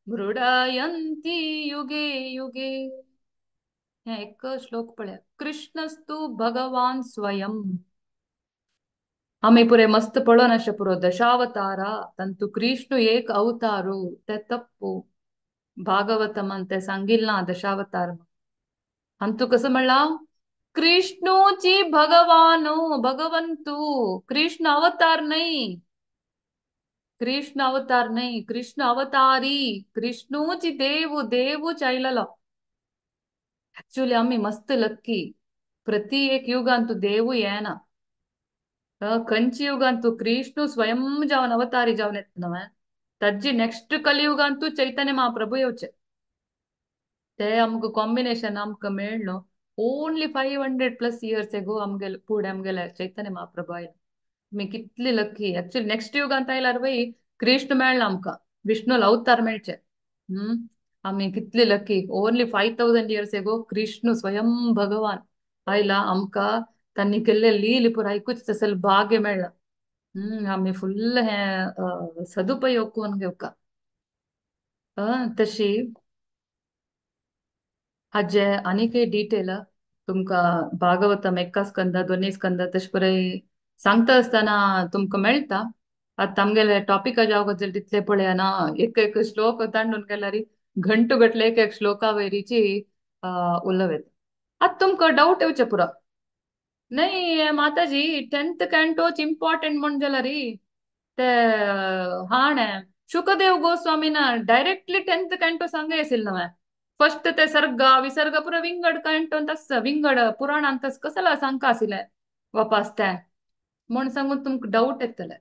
मृडयन्ति युगे युगे. हे एक श्लोक पळया, कृष्णस्तु भगवान स्वयं. आमी पुरे मस्त पळोवन अशें पुरो दशावतारा तांतू कृष्ण एक अवतारू ते तप्पू. भागवतमान ते सांगिल ना दशावतार. हांतू कसं म्हणलां, कृष्णूची भगवानो भगवंतू, कृष्ण अवतार न्हय, कृष्ण अवतार न्हय, कृष्ण अवतारी, कृष्णूची देव देवूच आयलेलो. ऍक्च्युअली आमी मस्त लक्की, प्रति एक युगांतू देवू येना. खंयच्या युगांतू कृष्ण स्वयं जावन अवतारी जावन येता न्हय, ताजी नेक्स्ट कलियुगांतू चैतन्य महाप्रभू येवचे. ते आमकां कॉम्बिनेशन आमकां मेळ्ळो ओनली 500+ इयर्स एगो. आमगेले फुडें आमगेले चैतन्य महाप्रभू आयलो. आमी कितली लक्की. ऍक्च्युअली नेक्स्ट युगांत आयल्यार वय कृष्ण मेळ्ळा आमकां, विष्णूल अवतार मेळचे. आमी कितली लक्की. ओनली 5000 इयर्स एगो कृष्ण स्वयं भगवान आयला आमकां. तांणी केल्ले लील पुराय आयकूच तसले भाग्य मेळ्ळा. आमी फुल्ल हें सदुपयोग करून घेवका. तशी हाजे आनीक डिटेल तुमकां भागवतम एका स्कंद 2 स्कंद तशें पळय सांगता आसतना तुमकां मेळटा. आतां आमगेले टॉपिकाच्या अगोदर तितले पळया ना, एक एक श्लोक तांडून गेल्यार घंटो गटले एक एक श्लोका वयरीची उलोवं येता. आतां तुमकां डावट येवचें पुरो, न्हय माताजी 10th कॅन्टोच इम्पॉर्टंट म्हण जाल्यार ते हाणे शुकदेव गोस्वामीन डायरेक्टली 10th canto सांगय आशिल्लें न्हय. फर्स्ट ते सर्ग विसर्ग पुरो विंगड कॅन्टोंत आसता, विंगड पुराणांत कसला सांगका आशिल्लें वापास तें म्हण सांगून तुमकां डावट येतले.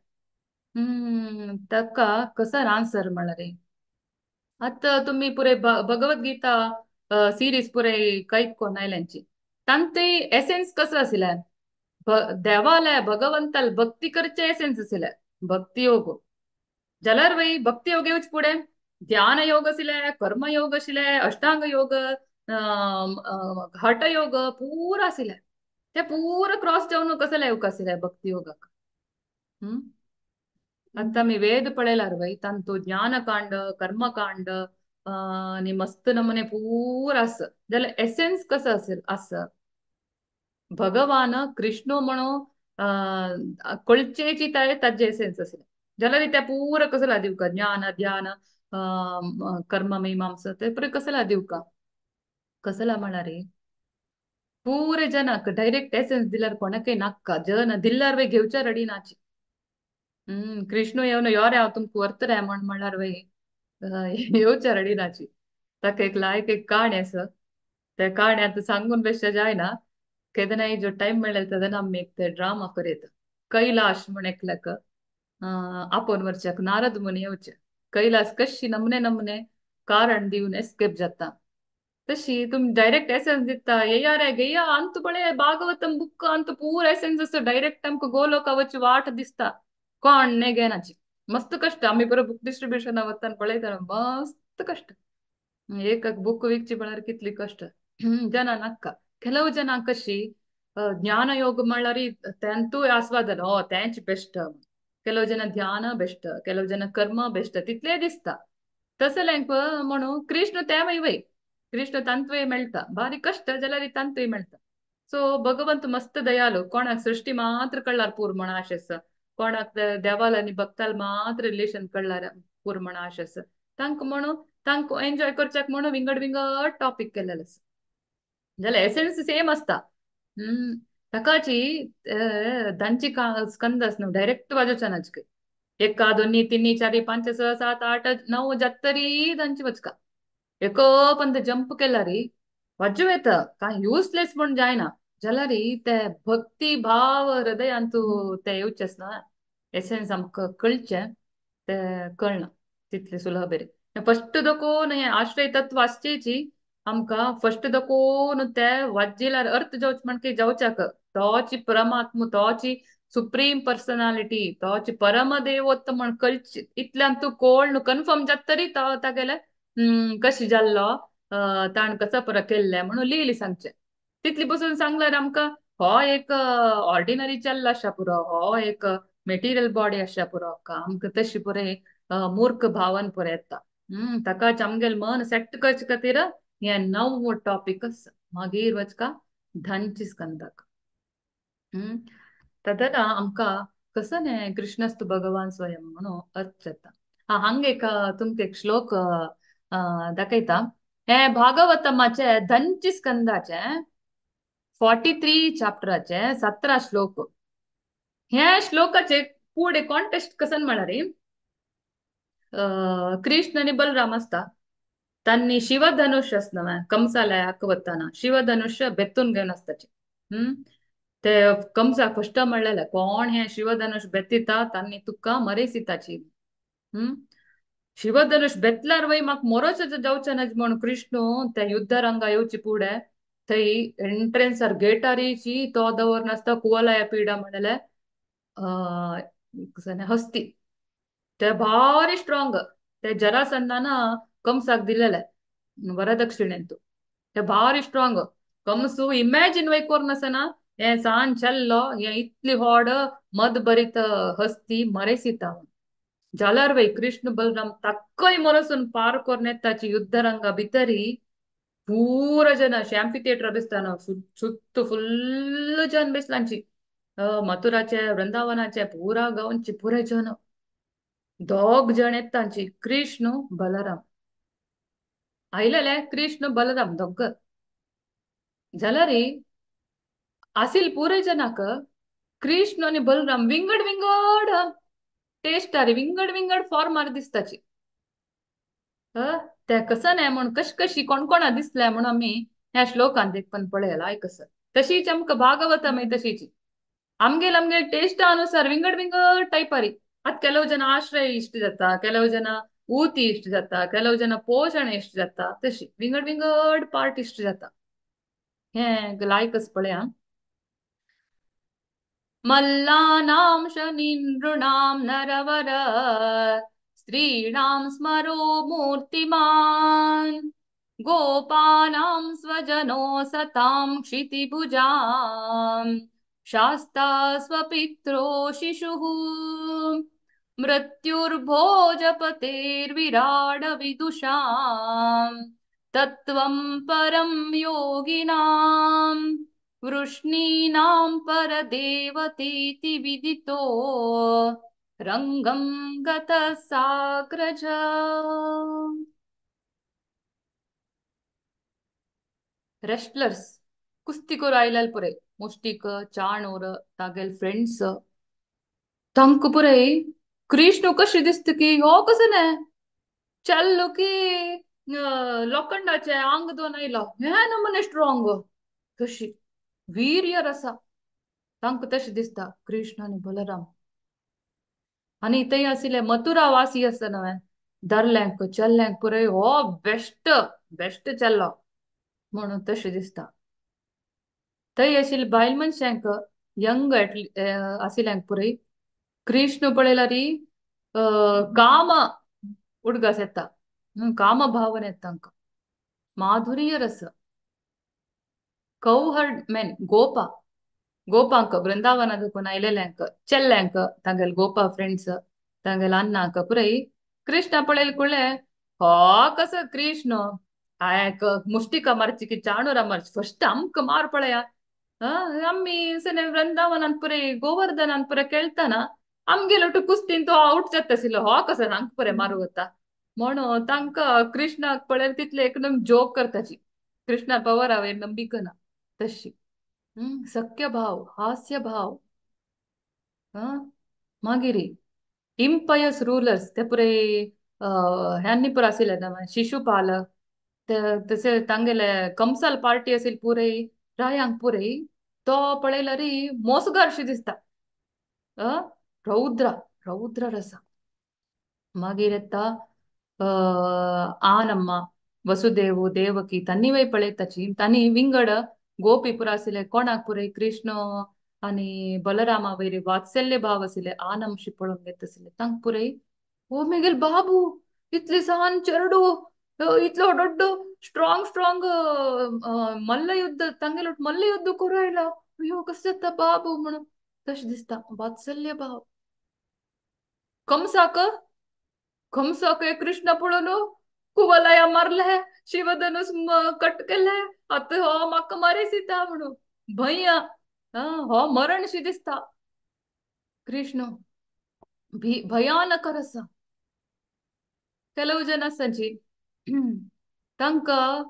ताका कसो आन्सर म्हणल्यार आतां तुमी पुरे भगवद्गीता सिरीज पुरे कैक कोण आयल्यांची तांची एसेन्स कसो आशिल्लें, देवाले भगवंताल भक्ती करचे एसेन्स आशिल्लें भक्ती योग. जाल्यार वय भक्ती योग येवचे फुडें ध्यान योग आशिल्ले, कर्म योग आशिल्ले, अष्टांग योग, हठ योग पुरा आशिल्ले. ते पुरा क्रॉस जावन कसले येवंक आशिल्ले भक्ती योगाक. आतां आमी वेद पळयल्यार वय तांतू ज्ञानकांड कर्मकांड आनी मस्त नमुने पुरा आसा. जाल्यार एसेन्स कसो आसेल आसा, भगवान कृष्ण म्हणून कळचेची ताजे एसेन्स आशिल्लें. जाल्यार ते पुरा कसला दिवका ज्ञान ध्यान कर्म मीमांसा ते पुरे कसला दिवका. कसला म्हळ्यार पुरे जनाक डायरेक्ट एसेन्स दिल्यार कोणाकय नाका, जन दिल्यार वय घेवच्या रडी नाची. कृष्ण येवन यो रे हांव तुमकां व्हरता रे म्हण म्हणल्यार वय येवच्या रडी नाची. ताका एक लायक एक काणी आसा, त्या काणी आतां सांगून बेश्टे जायना. केदनाय जो टायम मेळ्ळे तेन्ना आमी एक ते ड्रामा करयता. कैलाश म्हण एकल्याक आपोवन व्हरच्याक नारद मुनी येवचे. कैलास कशी नमने नमने कारण दिवन एस्केप जाता तशी तुमी डायरेक्ट एसेन्स दिता. येया रे घेया अंतू पळय भागवतम बुक अंतू पूर एसेन्स आसा, डायरेक्ट आमकां गोलोका वचची वाट दिसता. कोण न्हय घेनाची मस्त कश्ट. आमी बरो बुक डिस्ट्रिब्युशना वतान पळयता मस्त कश्ट. एक बुक विकची म्हळ्यार कितली कश्ट. जना नाका. ಕೆಲವು ಜನ कशी ज्ञानयोग म्हणल्यार तेंतूय आस्वादन हो तेंच बेस्ट, ಕೆಲವು ಜನ ಧ್ಯಾನ ಬೆಸ್ಟ್, ಕೆಲವು ಜನ ಕರ್ಮ ಬೆಸ್ಟ್ तितले दिसता. तसलें म्हणून कृष्ण तेंवय वय, कृष्ण तंत्वय मेळटा. बारीक कश्ट जाल्यार तंत्वय मेळटा. सो भगवंत मस्त दयालु, कोणाक सृष्टी मात्र कळ्ळार पूर म्हण आशेस, कोणाक देवाल आनी भक्ताल मात्र रिलेशन कळ्ळार पूर म्हण आशेस, तांकां म्हणून तांकां एन्जॉय करच्याक म्हणून विंगड विंगड टॉपीक केलेले आसा. जाल्यार एसेन्स सेम आसता. ताकाची धांची स्कंद आस न्हू डायरेक्ट वाजोवच्या नाचके 1 2 3 4 5 6 7 8 9 जात्तरी धांची वचका एक पंत जंप केल्यारी वाजू येता, काय युजलेस म्हण जायना. जाल्यार ते भक्ती भाव हृदयांतू ते येवचेच ना, एसेन्स आमकां कळचें ते कळना तितले सुलभ. फस्ट दकोन हें आश्रय तत्व आसचेची आमकां फस्ट दकोन ते वाज्जिल्यार अर्थ जावच म्हण की जावच्याक तोची परमात्मा, तोची सुप्रीम पर्सनालिटी, तोची परमदेवोत्त म्हण कळची इतल्यान तूं कोण कन्फर्म जात तरी तो तागेले कशी जाल्लो ताण कसो परत केल्लें म्हणून लियली सांगचें. तितली पसून सांगल्यार आमकां हो एक ऑर्डिनरी चल्ला आशा पुरो, हो एक मेटिरियल बॉडी आशा पुरो, आमकां तशी पुरे मूर्ख भावन पुरो येता. ताकाच आमगेल मन सेट करचे खातीर हे 9 टॉपिक आसा. मागीर वचका धांची स्कंदाक. तदना आमकां कसो न्ही कृष्णस्तु भगवान स्वयं म्हणून अर्थ जाता. हा हांगा एक तुमकां एक श्लोक दाखयता. हे भागवतमाचे धंची स्कंदाचे 43 चॅप्टराचे 17 श्लोक. हे श्लोकाचे पुढे कॉन्टेस्ट कसन म्हळ्यार कृष्ण आनी बलराम आसता, तांणी शिवधनुष्य आसना कंसाला हाक वताना शिवधनुष्य बेतून घेवन आसताचे. ते कंसाक फस्ट म्हणलेले कोण हे शिवधनुष्य बेतिता तांणी तुका मरेसिताची. शिवधनुष्य बेतल्यार वय म्हाका मोरोच जावचें ना म्हण कृष्ण त्या युद्धरंगा येवची पुढे थंय एंट्रन्सार गेटारीची तो दवर नासता कुवलाय पिडा म्हणलेले हस्ती, ते भारी स्ट्रॉंग, ते जरासंधान कंसाक दिलेले वरदक्षिणेंतू, ते भारी स्ट्रॉंग. कंसू इमॅजिन वय कोरनासना हे सान चल्लो हे इतली व्हड मद भरीत हस्ती मरेसिता. जाल्यार वय कृष्ण बलराम ताकय मरसून पार करून येताची युद्धरंगा भितरी पूरा जन अशें थिएटर दिसता सुत्त फुल्ल जन बेसलांची, मथुराचे वृंदावनाचे पुरा गांवचे पुरे जन, दोग जण येता तांची कृष्ण बलराम आयलेले, कृष्ण बलराम दोग. जाल्यार आसिल पुरे जनाक कृष्ण आनी बलराम विंगड विंगड टेस्ट आरे विंगड विंगड फॉर्मार दिसताची. ते कसं न्हय म्हण कश कशी कोण कोणा दिसले म्हणून आमी ह्या श्लोकांत एक पण पळयला आयकसर. तशीच आमकां भागवत मागीर तशीच आमगेल आमगेल टेस्टा अनुसार विंगड विंगड टायपारी. आतां ಕೆಲವು ಜನ ಆಶ್ರಯ ಇಷ್ಟ जाता, ಕೆಲವು ಜನ ಊತಿ ಇಷ್ಟ जाता, ಕೆಲವು ಜನ पोषण इश्ट जाता, तशी विंगड विंगड पार्ट इश्ट जाता. हें लायकच पळया. मल्लानां शनिनृणां नरवर स्त्रीणां स्मरो मूर्तिमान् गोपानां स्वजनो सतां क्षितिभुजां शास्ता स्वपित्रो शिशुः मृत्युर्भोजपतेर्विराड विदुषां तत्त्वं परं योगिनां वृष्णीनां परदेवतेति विदितो रंगं गतः साग्रज. रेस्टलर्स कुस्ती करू आयल्यार पुरे मुष्टीक चाणूर तागेल फ्रेंड्स तांकां पुरे कृष्ण कशें दिसता की हो कसो न्हय चल्लो की लोखंडाचें आंग दोन आयलो हें नमुने स्ट्रॉंग कशी वीर्य आसा तांकां तशें दिसता कृष्ण आनी बलराम. आनी थंय आशिल्ले मथुरा वासी आसता न्हय धरल्यांक चल्ल्यांक पुरे हो बेस्ट बेस्ट चल्लो म्हणून तशें दिसता. थंय आशिल्ले बायल मनशांक यंग आशिल्ल्यांक पुरे कृष्ण पळयल्यार काम उडगास येता, काम भावना येता तांकां, माधुर्य रस. कौहर्ड मेन गोपा गोपांक वृंदावना दुखून आयलेल्यांक चेल्ल्यांक तांगेले गोपा फ्रेंड्स तांगेले अन्नाक पुरे कृष्ण पळयले कुळे हो कसो कृष्ण आयक मुष्टिका मारची की चाणूरा मारची फस्ट आमकां मार पळया आमी सने वृंदावनान पुरे गोवर्धनान पुरे खेळताना आमगेलो कुस्तीन तो आवट जाता आशिल्लो, हो कसो हांग पुरे मारू वता म्हणून तांकां कृष्णाक पळयल्यार तितले एकदम जोक करताची, कृष्णा पवर हांवें नंबिका ना तशी. सख्य भाव, हास्य भाव. मागीर इम्पयस रुलर्स ते पुरे ह्यांनी पुरो आशिल्ले ना शिशुपाल तशे तांगेले कंसाल पार्टी आशिल्ली पुरे रायांक पुरे तो पळयल्यार मोसगारशी दिसता. रौद्र, रौद्र रस. मागीर येता आनम्मा, वसुदेव, देवकी तांणी पळयताची, तांणी विंगड गोपी पुरा आशिल्ले कोणाक पुरे कृष्ण आनी बलरामा वयर वात्सल्य भाव आशिल्ले आनमशी पळोवन घेत आशिल्ले तांकां पुरे ओ मेगेल बाबू इतले सान चेरडू इतलो दोड्डो स्ट्रॉंग स्ट्रॉंग मल्लयुद्ध तांगेलो मल्लयुद्ध करू आयला, अयो कसो जाता बाबू म्हणून तशें दिसता वात्सल्य भाव. कंसाक कंसाक कृष्ण पळोवन कुवलया मारले, शिवधनुस कट केले, आतां हो म्हाका मारीत म्हणून भंय, हो मरणशी दिसता कृष्ण भयानक रस. ಕೆಲವು ಜನ आसाची तांकां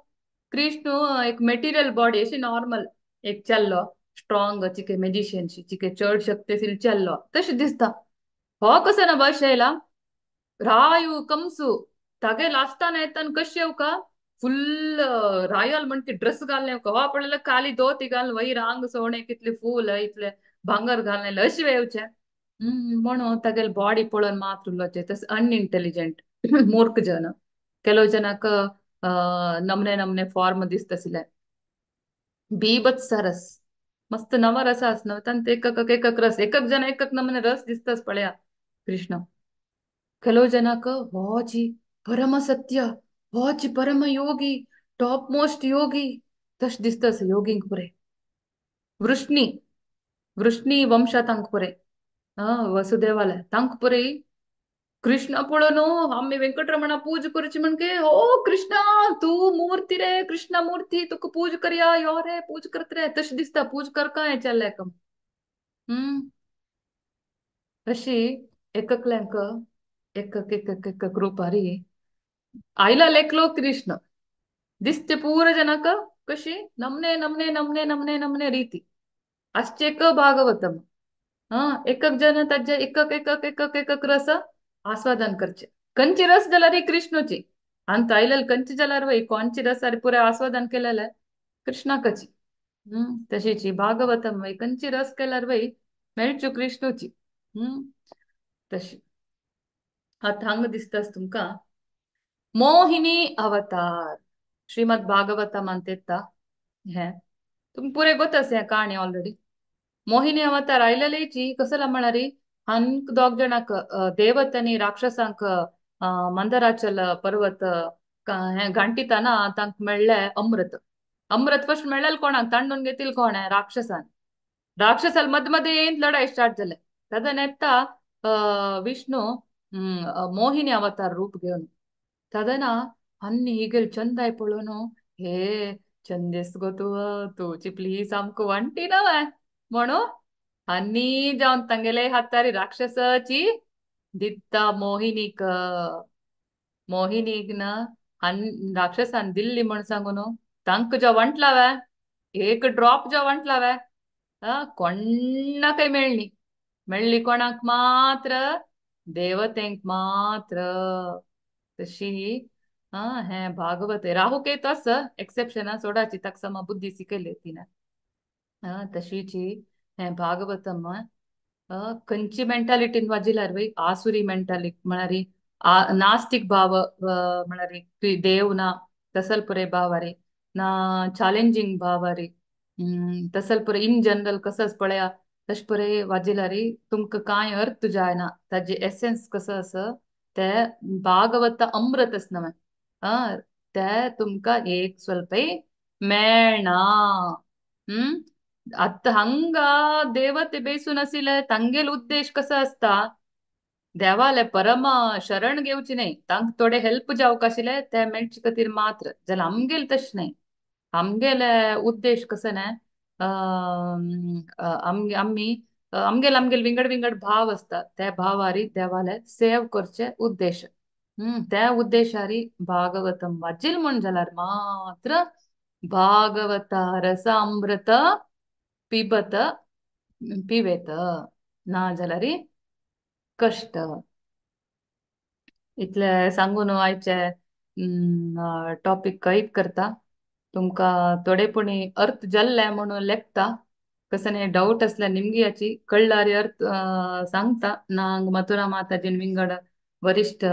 कृष्ण एक मेटिरियल बॉडी अशी नॉर्मल एक चल्लो स्ट्रॉंग चिके मेजिशियनशी चिके चड शक्ती आशिल्ली चल्लो तशें दिसता. हो कसो ना बस येयला रायू कंसू तागे लास्टान येतान कशें येवका फुल रायल म्हणटी ड्रेस घालून येवका, हो पळयल्यार काली दोती घालून वयर आंग सोणे कितले फूल इतले भांगर घालून अशें येवचें म्हणून तागेले बॉडी पळोवन मात्र उलोवचें. तशें अनइंटेलिजंट मूर्ख जन ಕೆಲವು ಜನಕ್ಕೆ ನಮ್ನೆ ನಮ್ನೆ ಫಾರ್ಮ್ दिसता. बीभत्स रस मस्त नवा रस आसना तांत एकक एकक रस एकक जन एकक नमने रस दिसतास पळया कृष्ण. ಕೆಲವು ಜನಕ್ಕೆ ವಾಜಿ ಪರಮ ಸತ್ಯ, ವಾಜಿ ಪರಮ ಯೋಗಿ, ಟಾಪ್ ಮೋಸ್ಟ್ ಯೋಗಿ ತಶ್ ದಿಸ್ತಾಸ ಯೋಗಿಂಗ್ ಪುರೆ. ವೃಷ್ಣಿ, ವೃಷ್ಣಿ ವಂಶ ತಾಂಕ್ ಪುರೆ ವಸುದೇವಾಲ ತಾಂಕ್ ಪುರೆ कृष्ण पळोवन आमी वेंकटरमणा पूज करची म्हणके ओ कृष्णा तूं मूर्ती रे, कृष्ण मूर्ती तुका पूज करया यो रे पूज करत रे तशें दिसता. पूज करका हें चल्लें कम. अशी एककल्यांक एकक एकक एकक रुपारी आयला लेखलो कृष्ण दिसते पूर जनाक कशी नमने नमने नमने नमने नमने रीती आसचेक भागवतम. एकक जन ताजे एकक एकक एकक एकक रस आस्वादन करचे. कंची रस जाल्यार कृष्णची आनी आयलेले कंची जाल्यार वय कोणची रस आनी पुरे आस्वादन केलेले कृष्णाकची. तशीची भागवतम वय कंची रस केल्यार वय मेळचू कृष्णची. तशी आतां हांगा दिसतास तुमकां मोहिनी अवतार श्रीमद भागवतम अंतेता हें तुमकां पुरे गोत आसा हें काणी ऑलरेडी. मोहिनी अवतार आयलेलेची कसला म्हळ्यार हांक दोग जणांक देवतांनी राक्षसांक मंदराचल पर्वत हें घांटिताना तांकां मेळ्ळें अमृत. अमृत फर्स्ट मेळ्ळें कोणाक तांडून घेतील कोण राक्षसान. राक्षसाल मद मध्ये लढाई स्टार्ट जाले तदन येता विष्णू मोहिनी अवतार रूप घेवन तदना अन्नी हिगेल चंदाय पळोवन हे चंदेस गो तूं तुजी प्लीज आमकां वण्टी नव्हे म्हणून आनी जावन तांगेले हातारी राक्षसाची दित्ता मोहिनीक. मोहिनीक ना राक्षसान दिल्ली म्हण सांगून तांकां जो वंटलावे एक ड्रॉप जो वंटलावे कोणाकय मेळ्ळी, मेळ्ळी कोणाक मात्र देवतेंक मात्र. तशी हें भागवत राहू केत आस एक्सेप्शन सोडाची ताका समा बुद्धी शिकयली तिणें. तशीची हें भागवतम खंयची मेंटालिटीन वाजिल्यार वय आसुरी मेंटालिटी म्हळ्यार नास्तिक भाव म्हळ्यार देव ना तसल पुरे भावारी ना चॅलेंजींग भावारी तसल पुरे इन जनरल कसो पळया तशें पुरे वाजिल्यार तुमकां कांय अर्थ जायना ताजे एसेन्स कसो आसा ते भागवत अमृत आसा नवें ते तुमकां एक स्वल्पय मेळना. आतां हांगा देवते बेसून आशिल्ले तांगेलो उद्देश कसो आसता देवाले परम शरण घेवची न्हय, तांकां थोडे हेल्प जावंक आशिल्ले ते मेळचे खातीर मात्र. जाल्यार आमगेले तशें न्हय, आमगेले उद्देश कसो न्हय आमी आमगेल आमगेल विंगड विंगड भाव आसता त्या भावारी देवाले सेव करचे उद्देश. त्या उद्देशारी भागवतम वाचिल म्हण जाल्यार मात्र भागवत रस अमृत पिबत पिवेत ना जाल्यार कश्ट. इतले सांगून आयचे टॉपीक कैद करता. तुमकां थोडेपणी अर्थ जाल्ले म्हणून लेखता. कसने डाऊट असल्यार निमगी याची कळ्ळारी अर्थ सांगता. ना मथुरा माताजीन विंगड वरिष्ठ